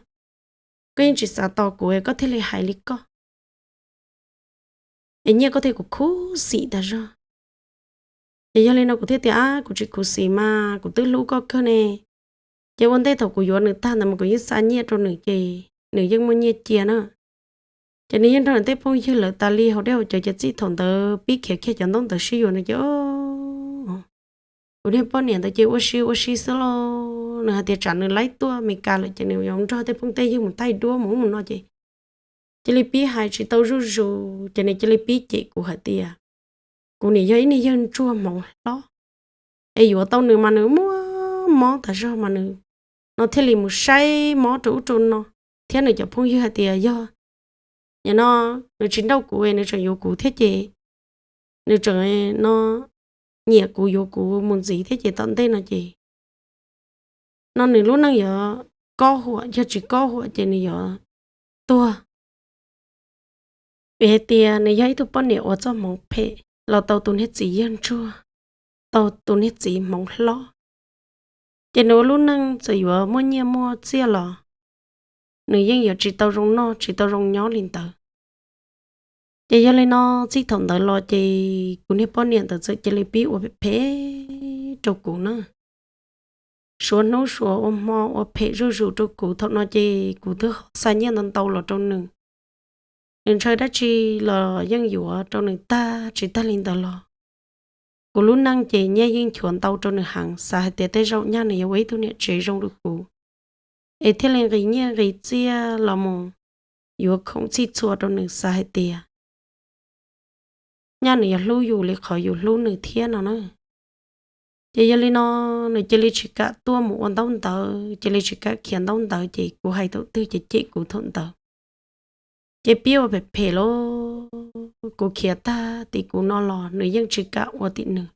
Koj yeej tsis xav tos kuv koj thiaj li hais li koj, es nyiaj koj thiaj kuv khuv xim tag zog. Ces yog li no kuv thiaj tias ab, kuv tsis khuv xim mas kuv twb hlub koj kawg ne. Ces ua ntej thaum kuv yuav nws tag ntawd mas kuv yeej xa nyiaj rau nws ces nws yeej muaj nyiaj cia na. Ces nws yeej nrog nws tej phooj ywg lawv tas li hauv dej hauv cawv ces txij thaum ntawd pib khiav kiag cov ntaub ntawv sib yuav no ces kuv niag poj niam ntawd ces ua si ua si xwb los nws hais tias tsam nws laib tuaj Amelikas lawm ces nws yuav nrog tej phooj tej ywg mus thaij duab mus ub mus no ces cia li pib hais tsis tau zuj zus ces nws cia li pib cem kuv hais tias kuv nim yog ib niag yawg ntsuag hmoov hlob, es yuav tau nws mas nws muaj mob tas zog mas nws no thiaj li mus saib mob rau ub rau no, thiab nws cov phooj ywg hais tias yog nim no nws tsis nrauj kuv es nws tseem yuav kuv thiab ces nws tseem no nyiam kuv yuav kuv mus ntxiv thiab ces tom ntej no ces no nws lub neej yuav kob huam, yog tsis kob huam ces nws yuav tuag. Vim hais tias nws yog ib tug poj niam uas txoj hmoov phem los tau tus niag txiv yawg ntsuag, tau tus niag txiv hmoov hlob, ces nws ua lub neej txawm yuav muaj nyiaj muaj txiaj los nws yeej yuav tsis tau zoo noj tsis tau zoo nyob li ntawd. Ces yog li no txij thaum ntawd los ces kuv niag poj niam ntawd txawm cia li pib ua phem phem rau kuv na. Suav hnub suav ua hmo ua phem zuj zus rau kuv, thaum no ces kuv twb xa nyiaj ntau ntau los rau nws. Nws ntshaw dab tsi los yeej yuav rau nws tag, tsis tag li ntawd los kuv lub neej ces nyiaj yeej nchuav ntau rau nws heev, xav hais tias tej zaum nyaj nws yuav ua ib tug niam tsev zoo rau kuv, es thiaj li nqis nyiaj nqis txiaj los mus yuav khoom txhij txhua rau nws, xav hais tias nyaj nws yuav hlub yus li qhov yus hlub nws thiab no na. Ces yog li no nws cia li tsis kam tuaj mus ua ntaub ntawv, cia li tsis kam khiav ntaub ntawv, ces kuv hais thaum twg ces cem kuv thaum ntawd. Ces pib ua phem phem los kuv khiav tag tim kuv no los nws yeej tsis kam ua tim nws.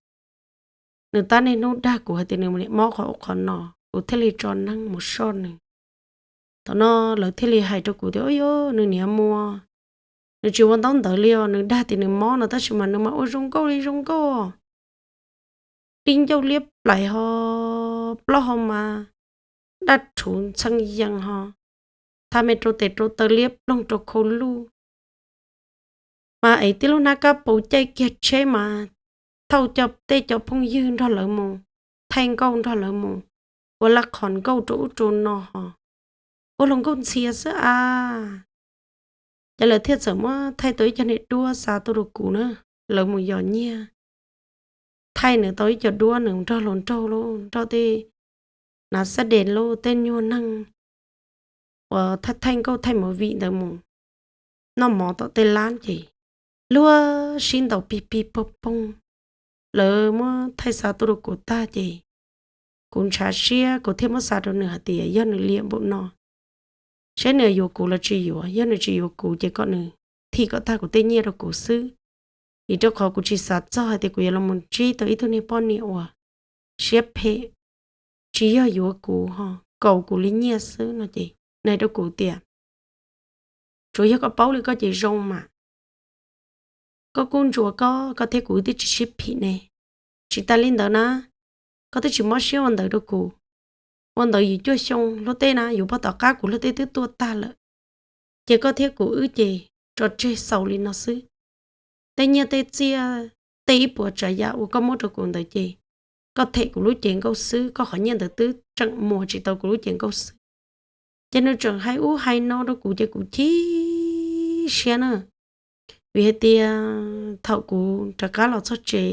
Nws tab niaj hnub dag kuv hais tias nws mus niam mob qhov ub qhov no, kuv thiaj li tso neeg mus soj nws. Thaum no lawv thiaj li hais rau kuv tias, Ub, yog nws niam muaj, nws tsis ua ntaub ntawv li os, nws dag tias nws mob no tab sis mas nws mas ua zoo nkauj li zoo nkauj, dib ncauj liab plais ho, plaub hau mas daj rhuv ntxhee yees ho, tha me rau tes rau taw liab ploog rau khau luj, mas ev tib lub hnab kab paus caij kiag tsheb mas thauj coj tej cov phooj ywg nrog lawv mus, thaij nkauj nrog lawv mus, ua laj qhos nkauj rau ub rau no ho, ua hluas nkauj ntxhia xwb a. Ces lawv thiaj txawm muab thaij tau ib co niag duab xa tuaj rau kuv na, lawv mus yos nyiaj thaij nws tau ib co duab, nws nrog hluas nraug lauj, nrog tej nav xab dees lauj, tej nyuag neeg uas thaij thaij nkauj thaij movie ntawd mus noj mov tom tej lab ces luag sib ntaus pig pig poog poog. Lawv muab thaij xa tuaj rau kuv tag ces kuv ntshav siab, kuv thiaj muab xa rau nws hais tias yog nws liam npaum no, saib nws yuav kuv los tsis yuav, yog nws tsis yuav kuv ces kom nws thim kom tag kuv tej nyiaj rau kuv xwb, vim rau qhov kuv tsis xav txog hais tias kuv yuav los mus ntsib tau ib tug niag poj niam uas siab phem, tsis yog yuav kuv ho kaus kuv li nyiaj xwb no ces nws hais rau kuv tias, Tsuas yog koj paub li koj ces zoo mas, koj kuj ntsuas koj, koj thiab kuv wb twb tsis sib phim ne. Tsis tas li ntawd na, koj twb tsis mob siab ua ntawd rau kuv. Ua ntawd yim cuaj xyoo luag tej na, yus pog tom qab kuv luag tej twb tuaj tag lawm, ces koj thiab kuv wb ces tso tseg xaus li no xwb. Tej nyiaj tej txiaj, tej ib puas tsav yam uas koj muab rau kuv ntawd ces koj them kuv lub cev nkauj xwb, koj qhov nyiaj ntawd twb tseem muag tsis tau kuv lub cev nkauj xwb. Ces nws tseem hais ub hais no rau kuv ces kuv chim siab na, vim hais tias thaum kuv rov qab los txog tsev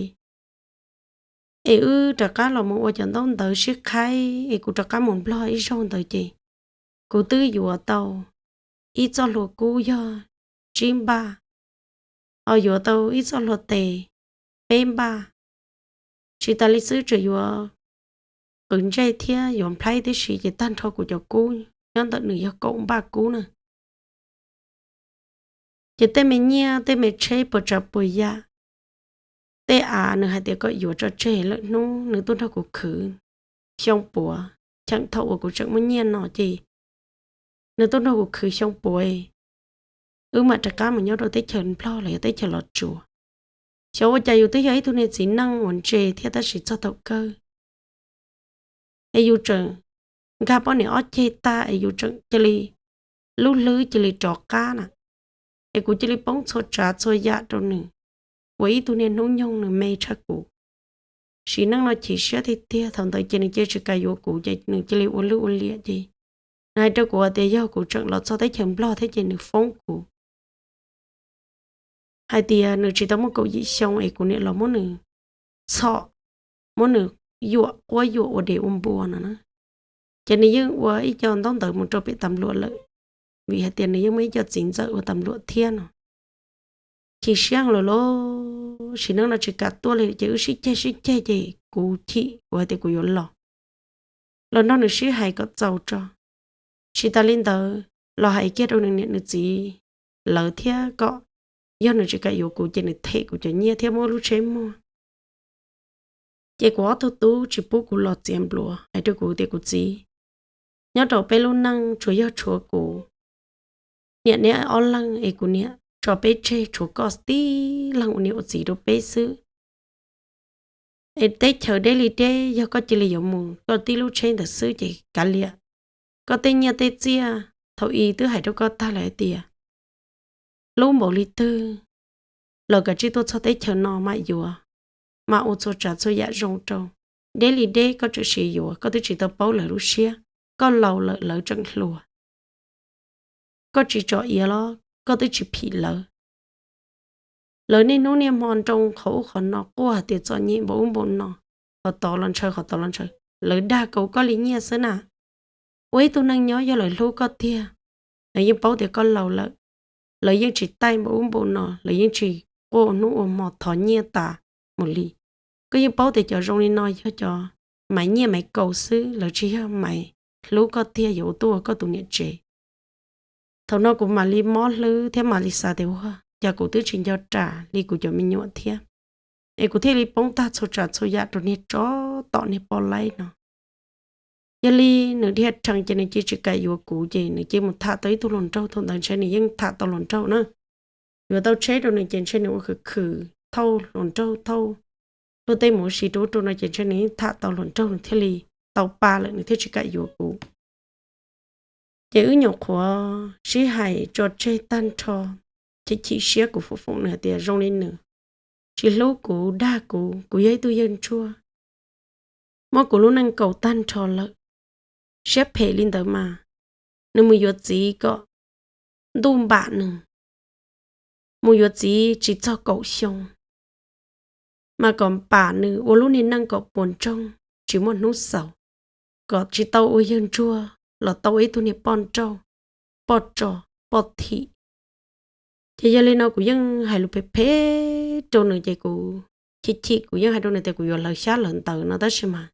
es wb rov qab los mus ua cov ntaub ntawv sib qhaib es kuv rov qab mus Nplog ib zaug ntawd ces kuv twb yuav tau ib txoj hlua kub yog tsib npaj, ho yuav tau ib txoj hlua tes peb npaj. Tsis tas li xwb tseem yuav qwv ntsej thiab yuav nplhaib tib si ces tag nrho kuv cov kub nyob ntawm nws yog kaum npaj kub na. Ces tej me nyiaj tej me tsheb puas tsav puas yam, tej av nws hais tias kom yuav tso tseg lawm hnub nws tuaj nrog kuv khwv xyoo puav, cheem thaum uas kuv tseem muaj nyiaj no ces nws tuaj nrog kuv khwv xyoo puav, wb mam rov qab mus nyob rau teb chaws Nplog los yog teb chaws Los Tsuas. Xyov ua cas yus twb yog ib tug niag txiv neej uas ntse thiab tab sis txog thaum kawg es yus tseem nkag poj niam ob ceg tag es yus tseem cia li lub hlwb cia li rov qab na, es kuv cia li poob txhua tsav txhua yam rau nws, ua ib tug niag hnub nyoog nws me tshaj kuv. Sim neej no chim siab tiag tiag, thaum ntawd ces nws cia li tsis kam yuav kuv ces nws cia li ua lwj ua liam ces nws hais rau kuv tias yog kuv tseem los txog teb chaws Nplog thiab ces nws foob kuv hais tias nws tsis tau muaj kaum yim xyoo es kuv niam los muab nws txhom, muab nws yuam quab yuam ua dev ua npua no na. Ces nws yeej ua ib co ntaub ntawv mus rau pem tas luam lawm, vim hais tias nws yeej muaj ib co txiv ntxawm ua tas luam thiab no. Chim siab lawm lauj, sim neej no tsis kam tuaj li ces wb sib ceg sib ceg ces kuv chim, kuv hais tias kuv yuav los, los nrog nws sib hais kom txaus tso. Tsis tas li ntawd los hais kiag rau nws niam nws txiv lawv thiab kom yog nws tsis kam yuav kuv ces nws them kuv cov nyiaj thiab muab lub tsheb muag. Ces kuv ob tug tub tsis pub kuv los txiav npluav, hais rau kuv tias kuv txiv, nyob rau peb lub neej tsuas yog tshuav kuv niam neb ob leeg es kuv niam tso peb tseg, tshuav koj tib leeg ua niam ua txiv rau peb xwb. Es teb chaws deb li deb, yog koj cia li yuav mus koj tib lub tsheb ntawd xwb ces kav liam. Koj tej nyiaj tej txiaj thaum i twb hais rau koj tag lawm hais tias hlub npaum li twg los kav tsij tuaj txog teb chaws no mam yuav, mam ua txhua tsav txhua yam zoo rau. Deb li deb koj tseem siv yuav, koj twb tsis tau paub lawv lub siab. Koj laus lawm lawv tseem hluas. Koj tsis tso iav los koj twb tsis phim lawv. Lawv niaj hnub niaj hmo nroo qhov ub qhov no quaj hais tias txom nyem npaum ub npaum no, qhov tod los ntshaw qhov tod los ntshaw. Lawv dag kaus koj li nyiaj xwb na. Ua ib tug neeg nyob yog lawv hlub koj tiag, lawv yeej paub tias koj laus lawm, lawv yeej tsis taij npaum ub npaum no, lawv yeej tsis quaj ua hnub ua hmo thov nyiaj tas mus li. Koj yeej paub tias cov zoo li no yog cov maiv nyiaj maiv kaus xwb, lawv tsis yog maiv hlub koj tiag yuav ua tuaj ua koj tus niam tsev. Thaum no kuv mam li mob hlwb thiab mam li xav tias ua cas kuv twb tsis nco ras li kuv cov me nyuam thiab, es kuv thiaj li poob tag txhua tsav txhua yam rau niag tsov tom niag poj laib no. Yog li nws dhia rhees ces nws cia tsis kam yuav kuv ces nws cia mus tham tau ib tug hluas nraug, thaum ntawd ntshe nws yeej tham tau hluas nraug na. Yuav tau tsheb rau nws ces ntshe nws ua khwv khwv thauj hluas nraug, thauj luag tej mus ua si rau ub rau no ces ntshe nws yeej tham tau hluas nraug nws thiaj li tau pa lawm nws thiaj tsis kam yuav kuv. Ces wb nyuam qhuav sib hais tso tseg tag nrho, chim chim siab kuv foom foom nws hais tias zoo li nws tsis hlub kuv, dag kuv, kuv yog ib tug yawg ntsuag, muab kuv lub neej kaus tag nrho lawm. Siab phem li ntawd mas nws mus yuav txiv kom ntuj npam nws, mus yuav txiv tsis txog kaum xyoo mas kom npam nws ua lub niag neej kom puas ntsoog tsis muaj hnub xaus, kom tsis tau ua yawg ntsuag los tau ua ib tug niag poj nrauj, poj tso, poj thim. Ces yog li no kuv yeej hais lus phem phem rau nws ces kuv chim chim kuv yeej hais rau nws tias kuv yuav hlawv xyab hlawv ntawv no tab sis mas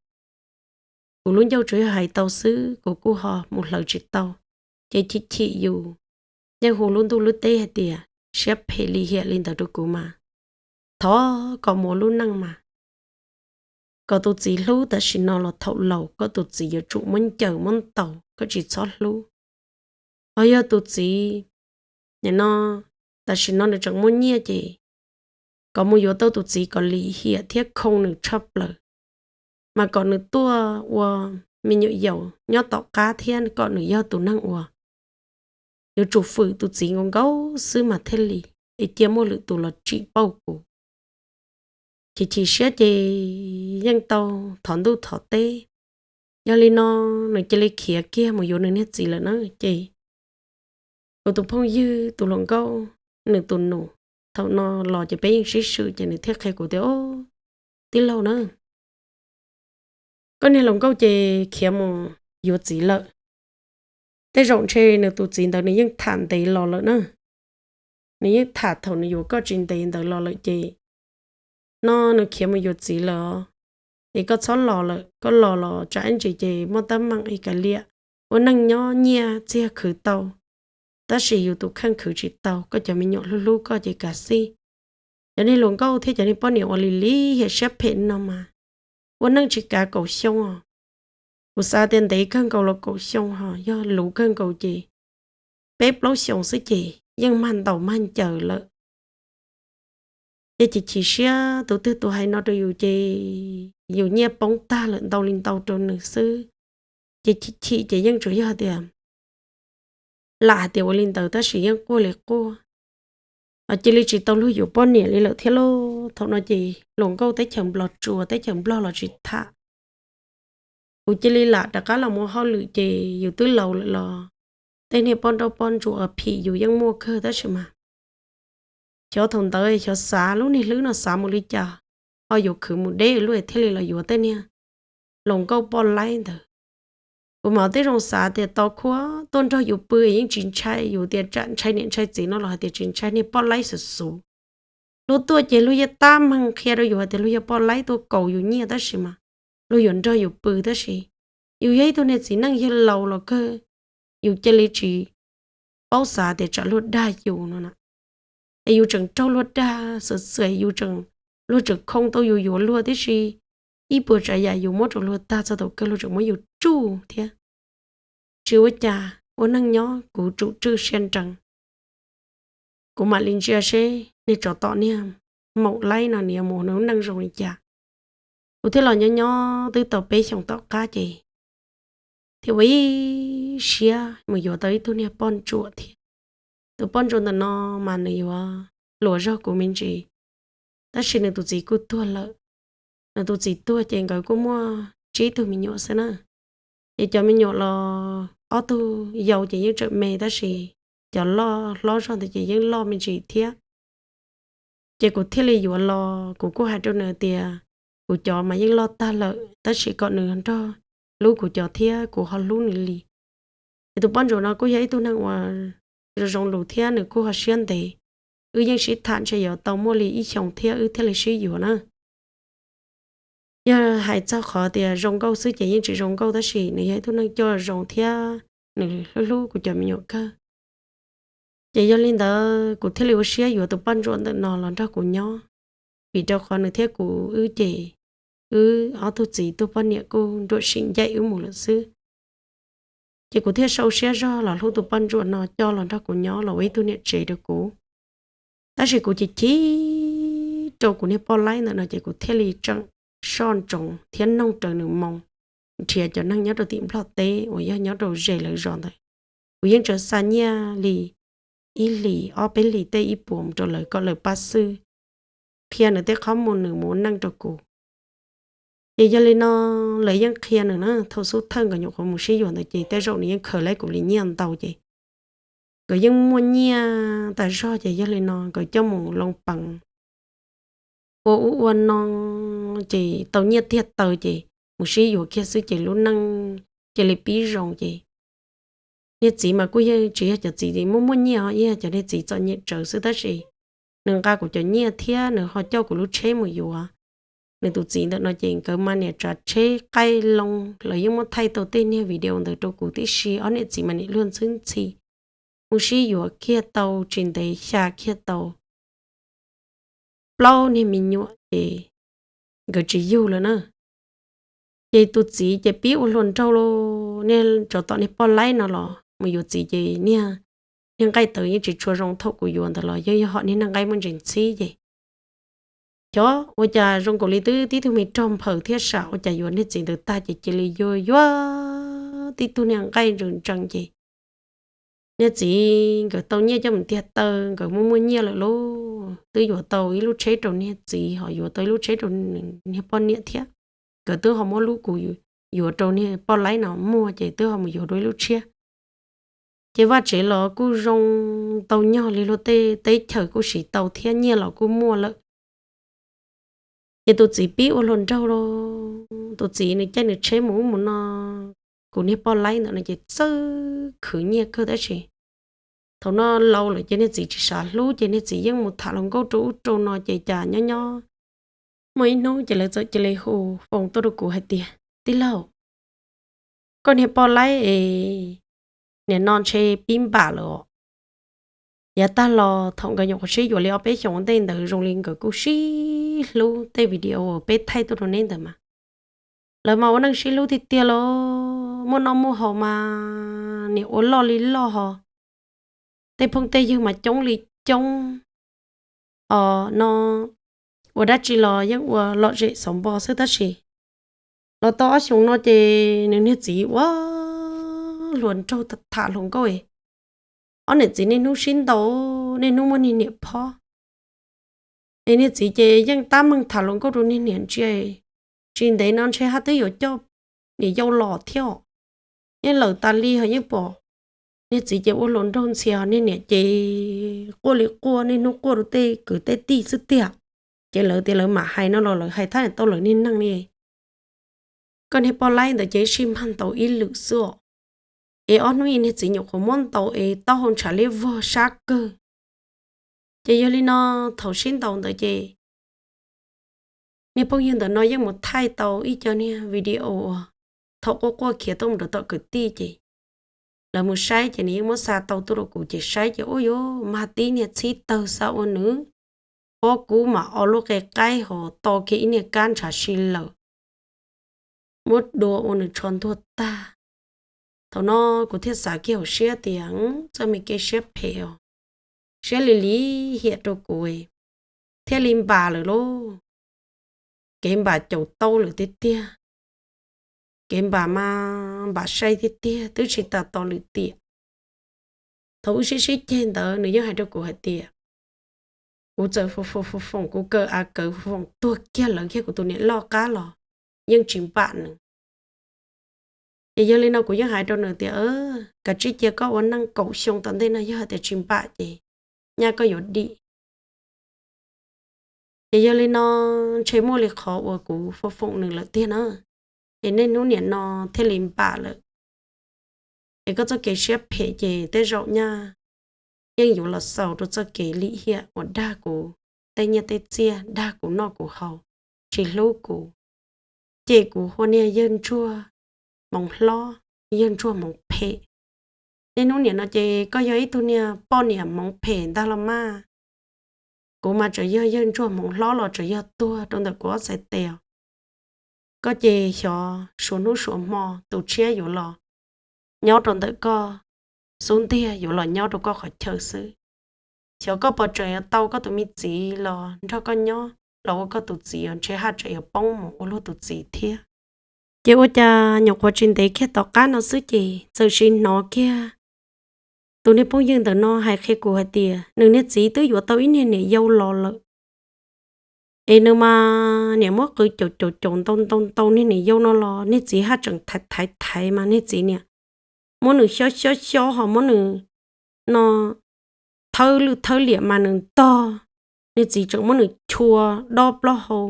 kuv lub ncauj tsuas yog hais tau xwb kuv kuj ho mus hlawv tsis tau. Ces chim chim yus yeej hu lub ntuj lub teb hais tias siab phem lim hiam li ntawd rau kuv mas thov kom mus ua lub neej mas kom tus txiv hlub tam sim no los thaum laus koj tus txiv yuav tsum muab ncaws muab ntaus, koj tsis txhob hlub. Ho yog tus txiv nim no tam sim no nws tseem muaj nyiaj ces kom mus yuav tau tus txiv kom lim hiam thiab khoo nws tshaj plaws, mas kom nws tuaj ua me nyuam yaus nyob tom qab thiab kom nws yog tus neeg uas yuav tsum fwm tus txiv nkaus nkaus xwb mas thiaj li, es cia muaj lwm tus los tsim pauj kuv. Chim chim siab ces yeej tau thov ntuj thov teb. Yog li no nws cia li khiav kiag mus yuav nws niag txiv lawm na. Ces kuv tus phooj ywg tus hluas nkauj, nws tus nus, thaum no los ces peb yeej sib swm ces nws thiaj qhia kuv tias, tij laug na, koj niag hluas nkauj ces khiav mus yuav txiv lawm. Tej zaum ntshe nws tus txiv ntawd nws yeej tham ntev los lawm na. Nws yeej tham thaum nws yuav koj tsis ntev ntawd los lawm ces no nws khiav mus yuav txiv lawm os. Es koj txhob los lawm, koj los los tsam ib ntsis ces muaj teeb meem es kav liam. Ua neej nyob nyiaj txiag khwv tau, tab sis yus tus kheej khwv tsis tau, koj cov me nyuam hlub hlub koj ces kav xij. Cov niag hluas nkauj thiab cov niag poj niam uas lim lim hiam siab phem no mas ua neej tsis kav kaum xyoo os. Kuv xav tias ntev kawg nkaus los kaum xyoo, ho yog luv kawg nkaus ces peb plaub xyoos xwb ces yeej mag ntaus mag ncaws lawm. Ces chim chim siab tus twg tus hais no rau yus ces yus nyiaj poob tag lawm ntau li ntau rau nws xwb. Ces chim chim ces yeej tsuas yog tias lam hais tias ua li ntawd tab sis yeej quaj li quaj, cia li tsis tau luag yuav poj niam li lawm thiab lauj. Thaum no ces hluas nkauj teb chaws Nplog tsuas teb chaws Nplog los tsis tham. Kuv cia li lam rov qab los mus hauj lwm ces yus twb laus lawm los tej niag poj nrauj poj ntsuam phim yus yeej muaj kawg tab sis mas xyov thaum ntawd xyov xav lub niag hlwb no xav mus li cas, ho yuav khwv mus deb luaj thiaj li los yuav tej niag hluas nkauj poj laib ntawd. Kuv mam tej zoo xav tias tos khuab tuaj nrog yus pw yeej tsis ntshai, yus tias tsam ntshai niam ntshai txiv no los hais tias tsis ntshai niag poj laib xwb xwb. Luag tuaj ces luag yeej tab meeg qhia rau yus hais tias luag yog poj laib tuaj kaus yus nyiaj tab sis mas luag yuav nrog yus pw tab sis yus yog ib tug niag txiv neej yawg laus los kawg, yus cia li tsis paub xav tias tsam luag dag yus no na. Es yus tseem raug luag dag xwm xwm, yus tseem, luag tseem khoo tau yus yuav luag tib si, ib puas tsav yam yus muab rau luag tag txog thaum kawg luag tseem muab yus tsuj thiab. Tsis ua cas, ua neej nyob kuv tsum tswj siab nrees. Kuv mam li ntsia seb niag tsov tom niag maum laib no nws yuav mus ua neej zoo li cas. Kuv thiaj los nyob nyob twb tau peb xyoos tom qab ces thiaj ua ib siab mus yuav tau ib tug niag poj ntsuam thiab. Tus poj ntsuam ntawm no mas nws yuav hluas zog kuv me ntsis, tab sis nws tus txiv kuj tuag lawm. Nws tus txiv tuag ces nkawd kuj muaj tsib tug me nyuam xwb na. Ces cov me nyuam los ob tug yau ces yeej tseem me tab sis cov loj hlob zog ntawd ces yeej loj me ntsis thiab. Ces kuv thiaj li yuav los, kuv kuj hais rau nws tias kuv cov mas yeej loj tag lawm tab sis kom nws nrog hlub kuv cov thiab kuv ho hlub nws li. Ces tus poj ntsuam no kuj yog ib tug neeg uas zoo zoo lus thiab nws kuj ho siab ntev. Wb yeej sib tham ntshe yuav tau muaj li ib xyoos thiab wb thiaj li sib yuav na. Yog hais txog qhov tias zoo nkauj xwb ces yeej tsis zoo nkauj tab sis nws yog ib tug neeg coj zoo thiab nws hlub hlub kuv cov me nyuam kawg. Ces yog li ntawd kuv thiaj li ua siab yuav tus poj ntsuam ntawm no los nrog kuv nyob, vim rau qhov nws thiab kuv wb ces wb ob tug txiv tug poj niam kuj nruam sim ncaim wb mus lawm xwb. Ces kuv thiaj sau siab zog los hlub tus poj ntsuam no coj los nrog kuv nyob los ua ib tug niam tsev rau kuv. Tab sis kuv chim chim rau kuv niag poj laib ntawm no ces kuv thiaj li tseem soj ntsoov thiab noog raws nws moo nrhiav cov neeg nyob rau tim Nplog teb uas yog nyob rau ze lawv zos ntawd. Kuv yeej tseem xa nyiaj li ib hlis ob peb hlis tej ib puas mus rau lawv kom lawv pab xwb, qhia nws tej qhov muag nws mus ua neej rau kuv. Ces yog li no lawv yeej qhia nws na, thaum xub thawj nkawd nyuam qhuav mus sib yuav ntawd ces tej zaum nws yeej khaws laib kuv li nyiaj ntau ces nkawd yeej muaj nyiaj tas zog ces yog li no nkawd coj mus loo peev ua ub ua no ces tau nyiaj tiag taw ces mus sib yuav kiag xwb ces lub neej cia li pib zoo ces niag txiv mas kuj yeej tsis yog cov txiv muaj muaj nyiaj os, yog cov niag txiv txom nyem tsawv xwb tab sis nws nqa kuv cov nyiaj thiab nws ho coj kuv lub tsheb mus yuav. Nws tus txiv ntawm no ces nkawd mas niam tsav tsheb qaij loo, lawv yeej muab thaij tau tej niag video ntawd rau kuv tib si, ob niam txiv mas niam luag ntxhwb ntxhi, mus sib yuav kiag tau tsis ntev xya kiag tau plaub niag me nyuam ces nkawd tsis yug lawm na. Ces tus txiv ces pib ua hluas nraug lauj, niag tsov tom niag poj laib no los mus yuav txiv ces niag, niag nqaij tawv yeej tsis tshua zoo thaum kuv yuav ntawd los yeej yog hom niag neeg nqaij muaj ntsis ntxhib ces xyov ua cas zoo nkaus li twb tib tug me rog nphaws thiab sam ua cas yuav niag txiv ntawd tag ces cia li yuav yuav tib tug niag nqaij ntsees ntsees ces niag txiv nkawd tau nyiaj coj mus tiag taw, nkawd muaj muaj nyiaj lawm lauj, twb yuav tau ib lub tsheb rau niag txiv ho yuav tau ib lub tsheb rau niag poj niam thiab. Nkawd twb ho muab lub kuv yuav rau niag poj laib no muag ces twb ho mus yuav dua ib lub tshiab. Ces vaj tsev los kuj zoo, tau nyog li luag tej teb chaws kuj siv tau thiab nyiaj los kuj muaj lawm. Ces tus txiv pib ua hluas nraug lauj, tus txiv nws caij nws tsheb mus ub mus no, kuv niag poj laib ntawm no ces txawj khwv nyiaj kawg tab sis thaum no laus lawm ces niag txiv tsis xav hlub ces niag txiv yeej mus tham hluas nkauj rau ub rau no ces cas nyob nyob muaj ib hnub ces lawv txawm cia li hu foos tuaj rau kuv hais tias, tij laug, koj niag poj laib es nim no ntshe pib npam lawm os. Yav tag los thaum nkawd nyuam qhuav sib yuav li ob peb xyoos ua ntej ntawd zoo li nkawd kuj sib hlub, tej video peb thaij tuaj rau neb ntawd mas lawv mas ua neej sib hlub tiag tiag lauj, muaj noj muaj haus mas nim ua loj li loj ho, tej phooj tej ywg mas coob li coob. Os no ua dab tsi los yeej ua lom zem xauv npo xwb tab sis los tau ob xyoos no ces nws niag txiv ua hluas nraug tham hluas nkauj, ob niam txiv niaj hnub sib ntaus, niaj hnub muaj niag niam phob. Es niag txiv ces yeej tab meeg tham hluas nkauj rau niag niam ntsia, tsis ntev no ntshe haj twb yuav coj niam yau los thiab os. Yeej lawm tas li ho yeej pom niag txiv ces ua hluas nraug ntxhias, niag niam ces quaj li quaj, niaj hnub quaj rau tej kwv tej tij xwb tiag. Ces lawv tias lawv mam hais no los lawv hais thab tau lawv niag neeg li. Koj niag poj laib ntawd ces sib mag ntaus ib lwm xwb os. Es ob hnub ib niag txiv nyuam qhuav muab ntaus es taub hau ntshav liab vog sab kawg. Ces yog li no, thaum sib ntaus ntawd ces niag phooj ywg ntawm no yeej mus thaij tau ib co niag video uas thaum quaj quaj khiav tuaj mus rau tom kwv tij ces lawv mus saib ces nws yeej muab xa tau tuaj rau kuv ces saib ces ua yuav mag tib niag txhib tawg xa ua nws pob kub mas ob lub qe qaib hos to kiag ib niag kab ntshav si lawm, muab dua ua nws tsho ntuag tag. Thaum no kuv thiaj xav kiag hauv siab tias txoj me kev siab phem os, siab li li hiam rau kuv thiaj li npam lawm lauj. Kev npam caum tau lawm tiag tiag, kev npam mas npam sai tiag tiag twb tsis tas tos lwm tiam. Thaum wb sib sib ceg ntawd nws yeej hais rau kuv hais tias kuv txawm foom foom foom kuv kaw av kawv foom tuag kiag lawv kiag kuv tus niam loj qab los yeej tsis npam nws. Ces yog li no kuv yeej hais rau nws tias kav tsij cia koj ua neej kaum xyoo tom ntej no yog hais tias tsis npam ces nyaj koj yuav dim. Ces yog li no ntshe muaj li qhov uas kuv foom foom nws lawm tiag na, es niaj hnub niam no thiaj li npam lawm. Es koj txoj kev siab phem ces tej zaum nyaj yeej yuav los xaus rau txoj kev lim hiam uas dag kuv tej nyiaj tej txiaj, dag kuv noj kuv haus, tsis hlub kuv, cem kuv hu niag yawg ntsuag hmoov hlob, yawg ntsuag hmoov phem. Niaj hnub niam no ces koj yog ib tug niag poj niam hmoov phem ntag los mas. Kuv mas tseem yog yawg ntsuag hmoov hlob los tseem yog tuag rau ntawm kuv ob txhais tes. Koj ces xyov suav hnub suav hmo tus tshiab yuav los nyob rau ntawm koj xub ntiag, yuav los nyob rau koj qhov chaw xwb. Xyov koj puas tseem yuav tau koj tus me txiv los nrog koj nyob los ua koj tus txiv, ntshe haj tseem yuav poob mus ua luag tus txiv thiab. Ces ua cas nyuam qhuav tsis ntev kiag tom qab no xwb ces txawm sim hnov kiag tus niag phooj ywg ntawm no hais qhia kuv hais tias nws niag txiv twb yuav tau ib niag niam yau los lawm. Es nws mas niam muab qw caum caum caum ntau ntau ntau niag niam yau no los niag txiv haj tseem thaiv thaiv thaiv mas niag txiv niam muab nws xyob xyob xyob ho muab nws no thawb lwj thawb liam mas nws ntog, niag txiv tseem muab nws chua dob plaub hau.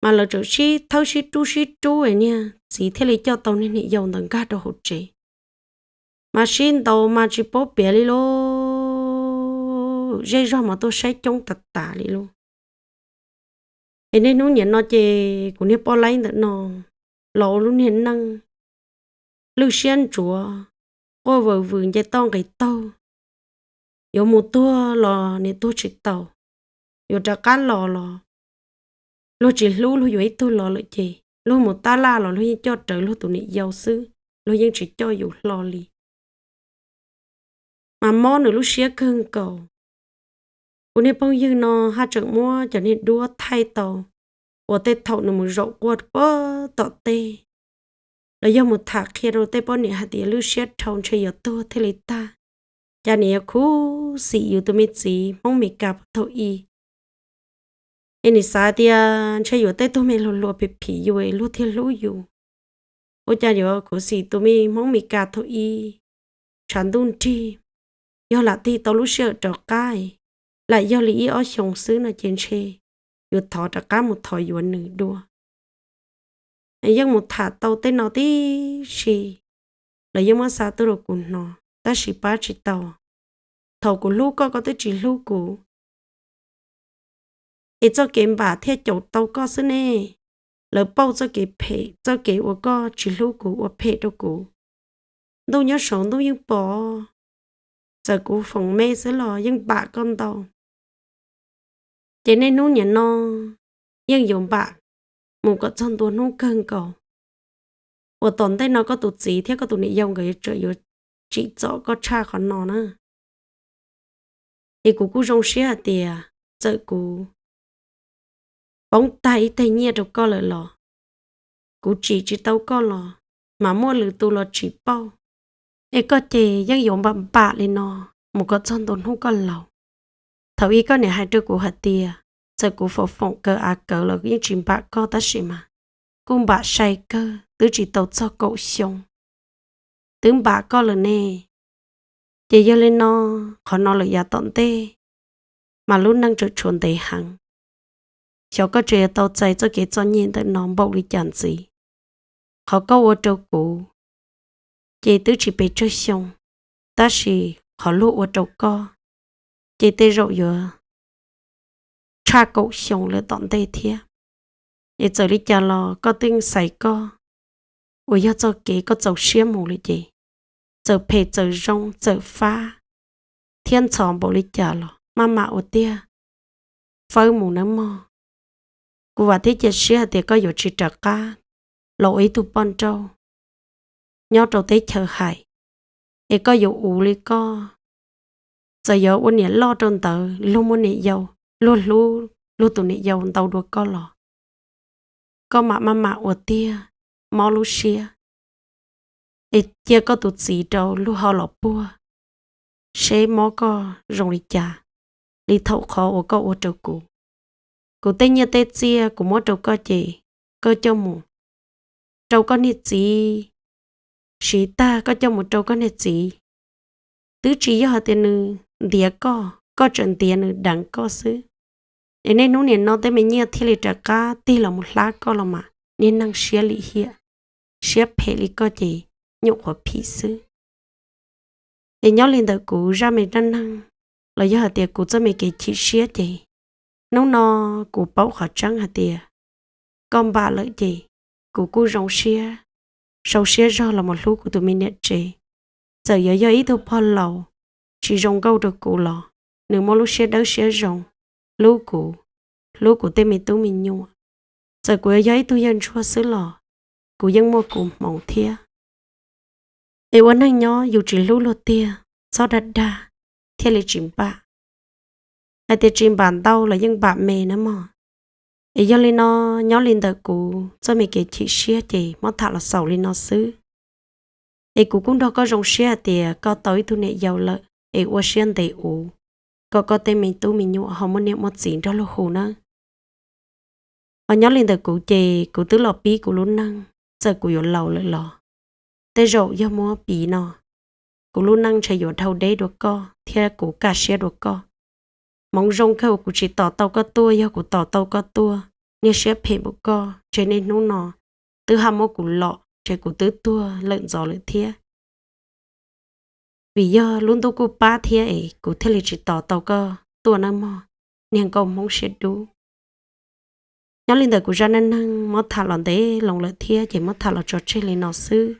Mas lawv tseem sib thawb sib rub sib rub es niag txiv thiaj li coj tau niag niam yau ntawd nkag rau hauv tsev. Mas sib ntaus mas tsis paub piav li lauj, zej zog mas tuaj saib coob tas tas li lauj. Es niaj hnub niam no ces kuv niag poj laib ntawm no los ua lub niag neej lwj siab ntsuav, quaj vawm vwm nce toj nqis taug, yuav mus tuag los niam tuag tsis taus, yuav rov qab los los luag tsis hlub luag yuav ib tug los lawm ces luag mus tab laj los luag yeej coj rawv luag tus niam yau xwb, luag yeej tsis coj yus hlo li. Mas mob nws lub siab kawg nkaus. Kuv niag phooj ywg no haj tseem muab cov niag duab thaij tau uas tej thaum nws mus zaum quaj puag tom tej, los yog mus tham qhia rau tej poj niam hais tias lwj siab dhau ntshe yuav tuag thiaj li tag, cas nim yuav khuv xim yus tus me txiv Hmoob Mes Kas puag thaum ub. Es nim xav tias ntshe yuav tej tug me hluas hluas phim phim yus luag thiaj hlub yus. Ua cas yuav khuv xim tus me Hmoob Mes Kas thaum ub, tshav ntuj nrig, yog lam tig tau lub sij hawm rov qab, lam yog li ib ob xyoos xwb no ces ntshe yus thov rov qab mus thov yuav nws dua. Yeej mus tham tau tej no tib si, lawv yeej muab xa tuaj rau kuv hnov tab sis pab tsis tau. Thaum kuv hlub koj koj twb tsis hlub kuv, es txoj kev npam thiaj caum tau koj xwb ne. Lawv pauj txoj kev phem, txoj kev uas koj tsis hlub kuv ua phem rau kuv. Ntuj nyob saud ntuj yeej pom, txawm kuv foom me xwb los yeej npam koj ntau. Ces niaj hnub niam no yeej yuav npam mus kom txog ntua hnub kawg nkaus uas tom ntej no koj tus txiv thiab koj tus niam yau nkawd yuav tsum yuav tsim txom koj tshaj qhov no na. Es kuv kuj zoo siab hais tias txawm kuv poob tag ib teg nyiaj rau koj lawm los, kuv tsim tsis tau koj los, mas muaj lwm tus los tsim pauj. Es koj ces yeej yuav npam npam li no mus kom txog ntua hnub koj laus. Thaum ub koj niam hais rau kuv hais tias txawm kuv foom foom kaw av kawv los yeej tsis npam koj tab sis mas kuj npam sai kawg twb tsis tau txog kaum xyoo, twb npam koj lawm ne. Ces yog li no, qhov no lawm yav tom ntej, mas lub neej tseem tshuav ntev heev. Xyov koj tseem yuav tau txais txoj kev txom nyem ntawm no npaum li cas ntxiv. Qhov koj ua rau kuv, ces twb tsis pes tsawg xyoo, tab sis qhov luag ua rau koj, ces tej zaum yuav tshaj kaum xyoo lawm tom ntej thiab. Es txawm li cas los koj twb xaiv koj uas yog txoj kev koj txaus siab mus lawm ces txawm phem txawm zoo txawm fab thiab ntxhov npaum li cas los maj mam ua tiag fawb mus nawb mog. Kuv vam thiab cia siab hais tias koj yuav tsis rov qab los ua ib tug poj nrauj nyob rau teb chaws hais, es koj yuav uv li koj. Txawm yuav ua niam loj rau ntawd luag muaj niam yau, luag hlub luag tus niam yau ntau dua koj los koj mam maj mam ua tiag mob lub siab, es cia koj tus txiv rau luag ho los puag seb mob koj zoo li cas li thaum qhov uas koj ua rau kuv. Kuv tej nyiaj tej txiaj kuv muab rau koj ces koj coj mus rau koj niag txiv siv tag koj coj mus rau koj niag txiv. Twb tsis yog hais tias nws ntiav koj, koj tseem ntiav nws deev koj xwb. Es niaj hnub nim no tej me nyiaj thiaj li rov qab tig los mus hlab koj los mas niag neeg siab lim hiam, siab phem li koj ces nyuam qhuav phim xwb. Es nyob li ntawm kuv zaj me dab neeg los yog hais tias kuv txoj me kev chim siab ces hnub no kuv paub qhov tseeb hais tias koj npam lawm ces kuv kuj zoo siab, sau siab zog los mus hlub kuv tus me niam tsev. Txawm yuav yog ib tug pog laus tsis zoo nkauj rau kuv los nws muaj lub siab dawb siab zoo hlub kuv, hlub kuv tej me tub me nyuam. Txawm kuv yuav yog ib tug yawg ntsuag xwb los kuv yeej muaj kuv hmoov thiab. Es ua neeg nyob yus tsis hlub luag tiag, txhob dag dag thiaj li tsis npam. Hais tias tsis npam ntau los yeej npam me na mog. Es yog li no, nyob li ntawm kuv txoj me kev chim siab ces muab tham los xaus li no xwb. Es kuv kuj nrog koj zoo siab hais tias koj tau ib tug niam yau lawm es ua siab ntev uv, kom koj tej me tub me nyuam ho muaj niam muaj txiv nrog luag hu nawb. Ho nyob li ntawm kuv ces kuv twb los pib kuv lub neej, txawm kuv yuav laus lawm los tej zaum yog muab piv no, kuv lub neej ntshe yuav dhau deb dua koj thiab kuv kaj siab dua koj. Hmoov zoo kawg uas kuv tsis tos tau koj tuaj, yog kuv tos tau koj tuaj, niag siab phem npaum koj ntshe niaj hnub no twb ha muab kuv lom ntshe kuv twb tuag lawm ntxov lawm thiab. Vim yog lub ntuj kuj pab thiab es kuv thiaj li tsis tos tau koj tuaj nawb mog, niag nkauj hmoob siab dub. Nyob li ntawm kuv zaj neej neeg muab tham los ntev loo lawm thiab ces muab tham los tso tseg li no xwb.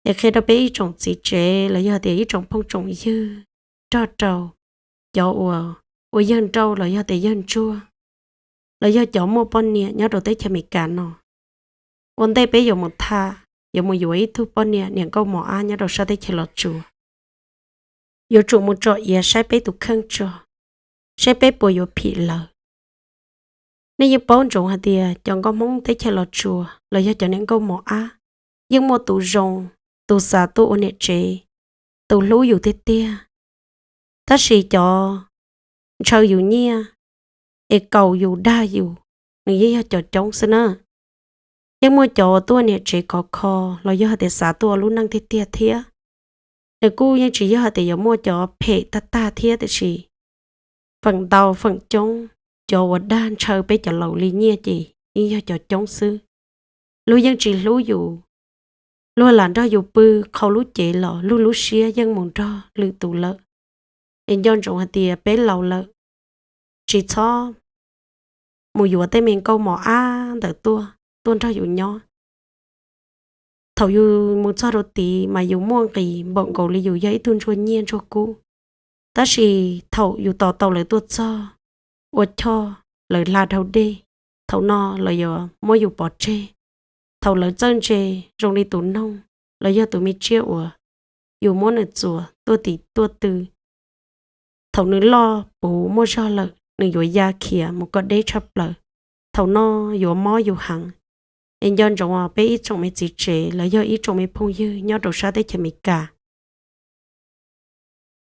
Es qhia rau peb ib tsoom txiv tsev los yog tias ib tsoom phooj tsoom ywg, nrog rau cov uas ua yawg nrauj los yog tias yawg ntsuag, los yog cov muaj poj niam nyob rau teb chaws Amelikas no. Ua ntej peb yuav mus tham, yuav mus yuav ib tug poj niam niam nkauj mos ab nyob rau sab teb chaws Los Tsuas, yuav tsum mus tsom iav saib peb tus kheej tso, saib peb puas yuav phim lawv. Nej yeej paub ntsoov hais tias cov nkauj hmoob teb chaws Los Tsuas los yog cov niam nkauj mos ab yeej muaj tus zoo, tus xav tuaj ua niam tsev, tus hlub yus tiag tiag. Tab sis cov ntshaw yus nyiaj es kaum yus dag yus, nws yeej yog cov coob xwb na. Yeej muaj cov uas tuaj niam tsev khov kho los yog hais tias xav tuaj ua lub neej tiag tiag thiab. Nws kuj yeej tsis yog hais tias yuav muaj cov phem tag tag thiab, tiam sis feem ntau feem coob cov uas dag ntshaw peb cov laus li nyiaj ces yeej yog cov coob xwb. Luag yeej tsis hlub yus, luag lam nrog yus pw qhau lub cev los luag lub siab yeej mus nrog lwm tus lawm. Es nco ntsoov hais tias peb laus lawm, tsis txhob mus yuav tej me nkauj mos ab ntawd tuaj, tuaj nrog yus nyob. Thaum yus mus txog rau tid mas yus muaj nqis npaum nkaus li yus yog ib tug ntsuag nyiaj ntsuag kub, tab sis thaum yus tos tau lawv tuaj txog ua choj, lawv hla dhau dej, thaum no lawv yuav muab yus pov tseg. Thaum lawv txawj ntse zoo li tus noog los yog tus me tsiaj uas yus muab nws txuas tuaj tim tuaj tw, thaum nws loj puv muaj zog lawm nws yuav ya khiav mus kom deb tshaj plaws. Thaum no yuav mob yus heev. Es nco ntsoov os peb ib tsoom me txiv tsev los yog ib tsoom me phooj ywg nyob rau sab teb chaws Amelikas.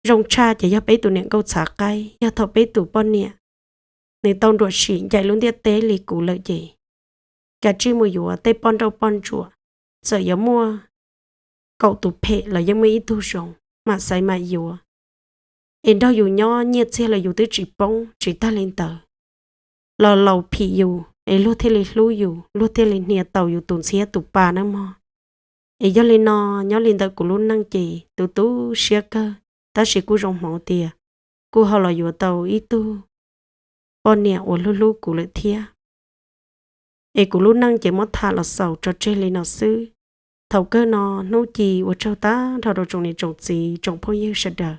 Zoo tshaj ces yog peb tus niam nkauj txhav qaib, yog thaum peb tus poj niam nws tau nruam sim ncaim lub ntiaj teb li kuv lawm ces kav tsij mus yuav tej poj nrauj poj ntsuam, txawm yuav muaj kaum tus phem los yeej muaj ib tug zoo, mam xaiv mam yuav. Es nrog yus nyob nyiaj txiag los yus twb tsis poob, tsis tag li ntawd los laus phim yus es luag thiaj li hlub yus, luag thiaj li hnia tau yus tus ntxhiab tus pa nawb mog. Es yog li no, nyob li ntawm kuv lub neej ces tu tu siab kawg, tab sis kuj zoo hmoov tias kuj ho los yuav tau ib tug poj niam uas hlub hlub kuv lawm thiab. Es kuv lub neej ces muab tham los xaus tso tseg li no xwb. Thaum kawg no hnub ci ua tsaug tag nrho rau tsoom niam tsoom txiv tsoom phooj ywg sawv daws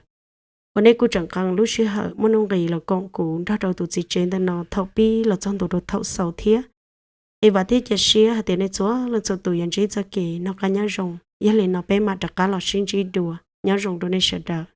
uas nej kuj tseem nqee lub sij hawm muaj nuj nqis los koom kuv nrog rau tus txiv tsev ntawm no thaum pib los txog ntua rau thaum xaus thiab. Es vam thiab cia siab hais tias nej txhua leej txhua tus yuav ntsib txoj kev noj qab nyob zoo. Yog li no peb mam rov qab los sib ntsib dua, nyob zoo rau nej sawv daws.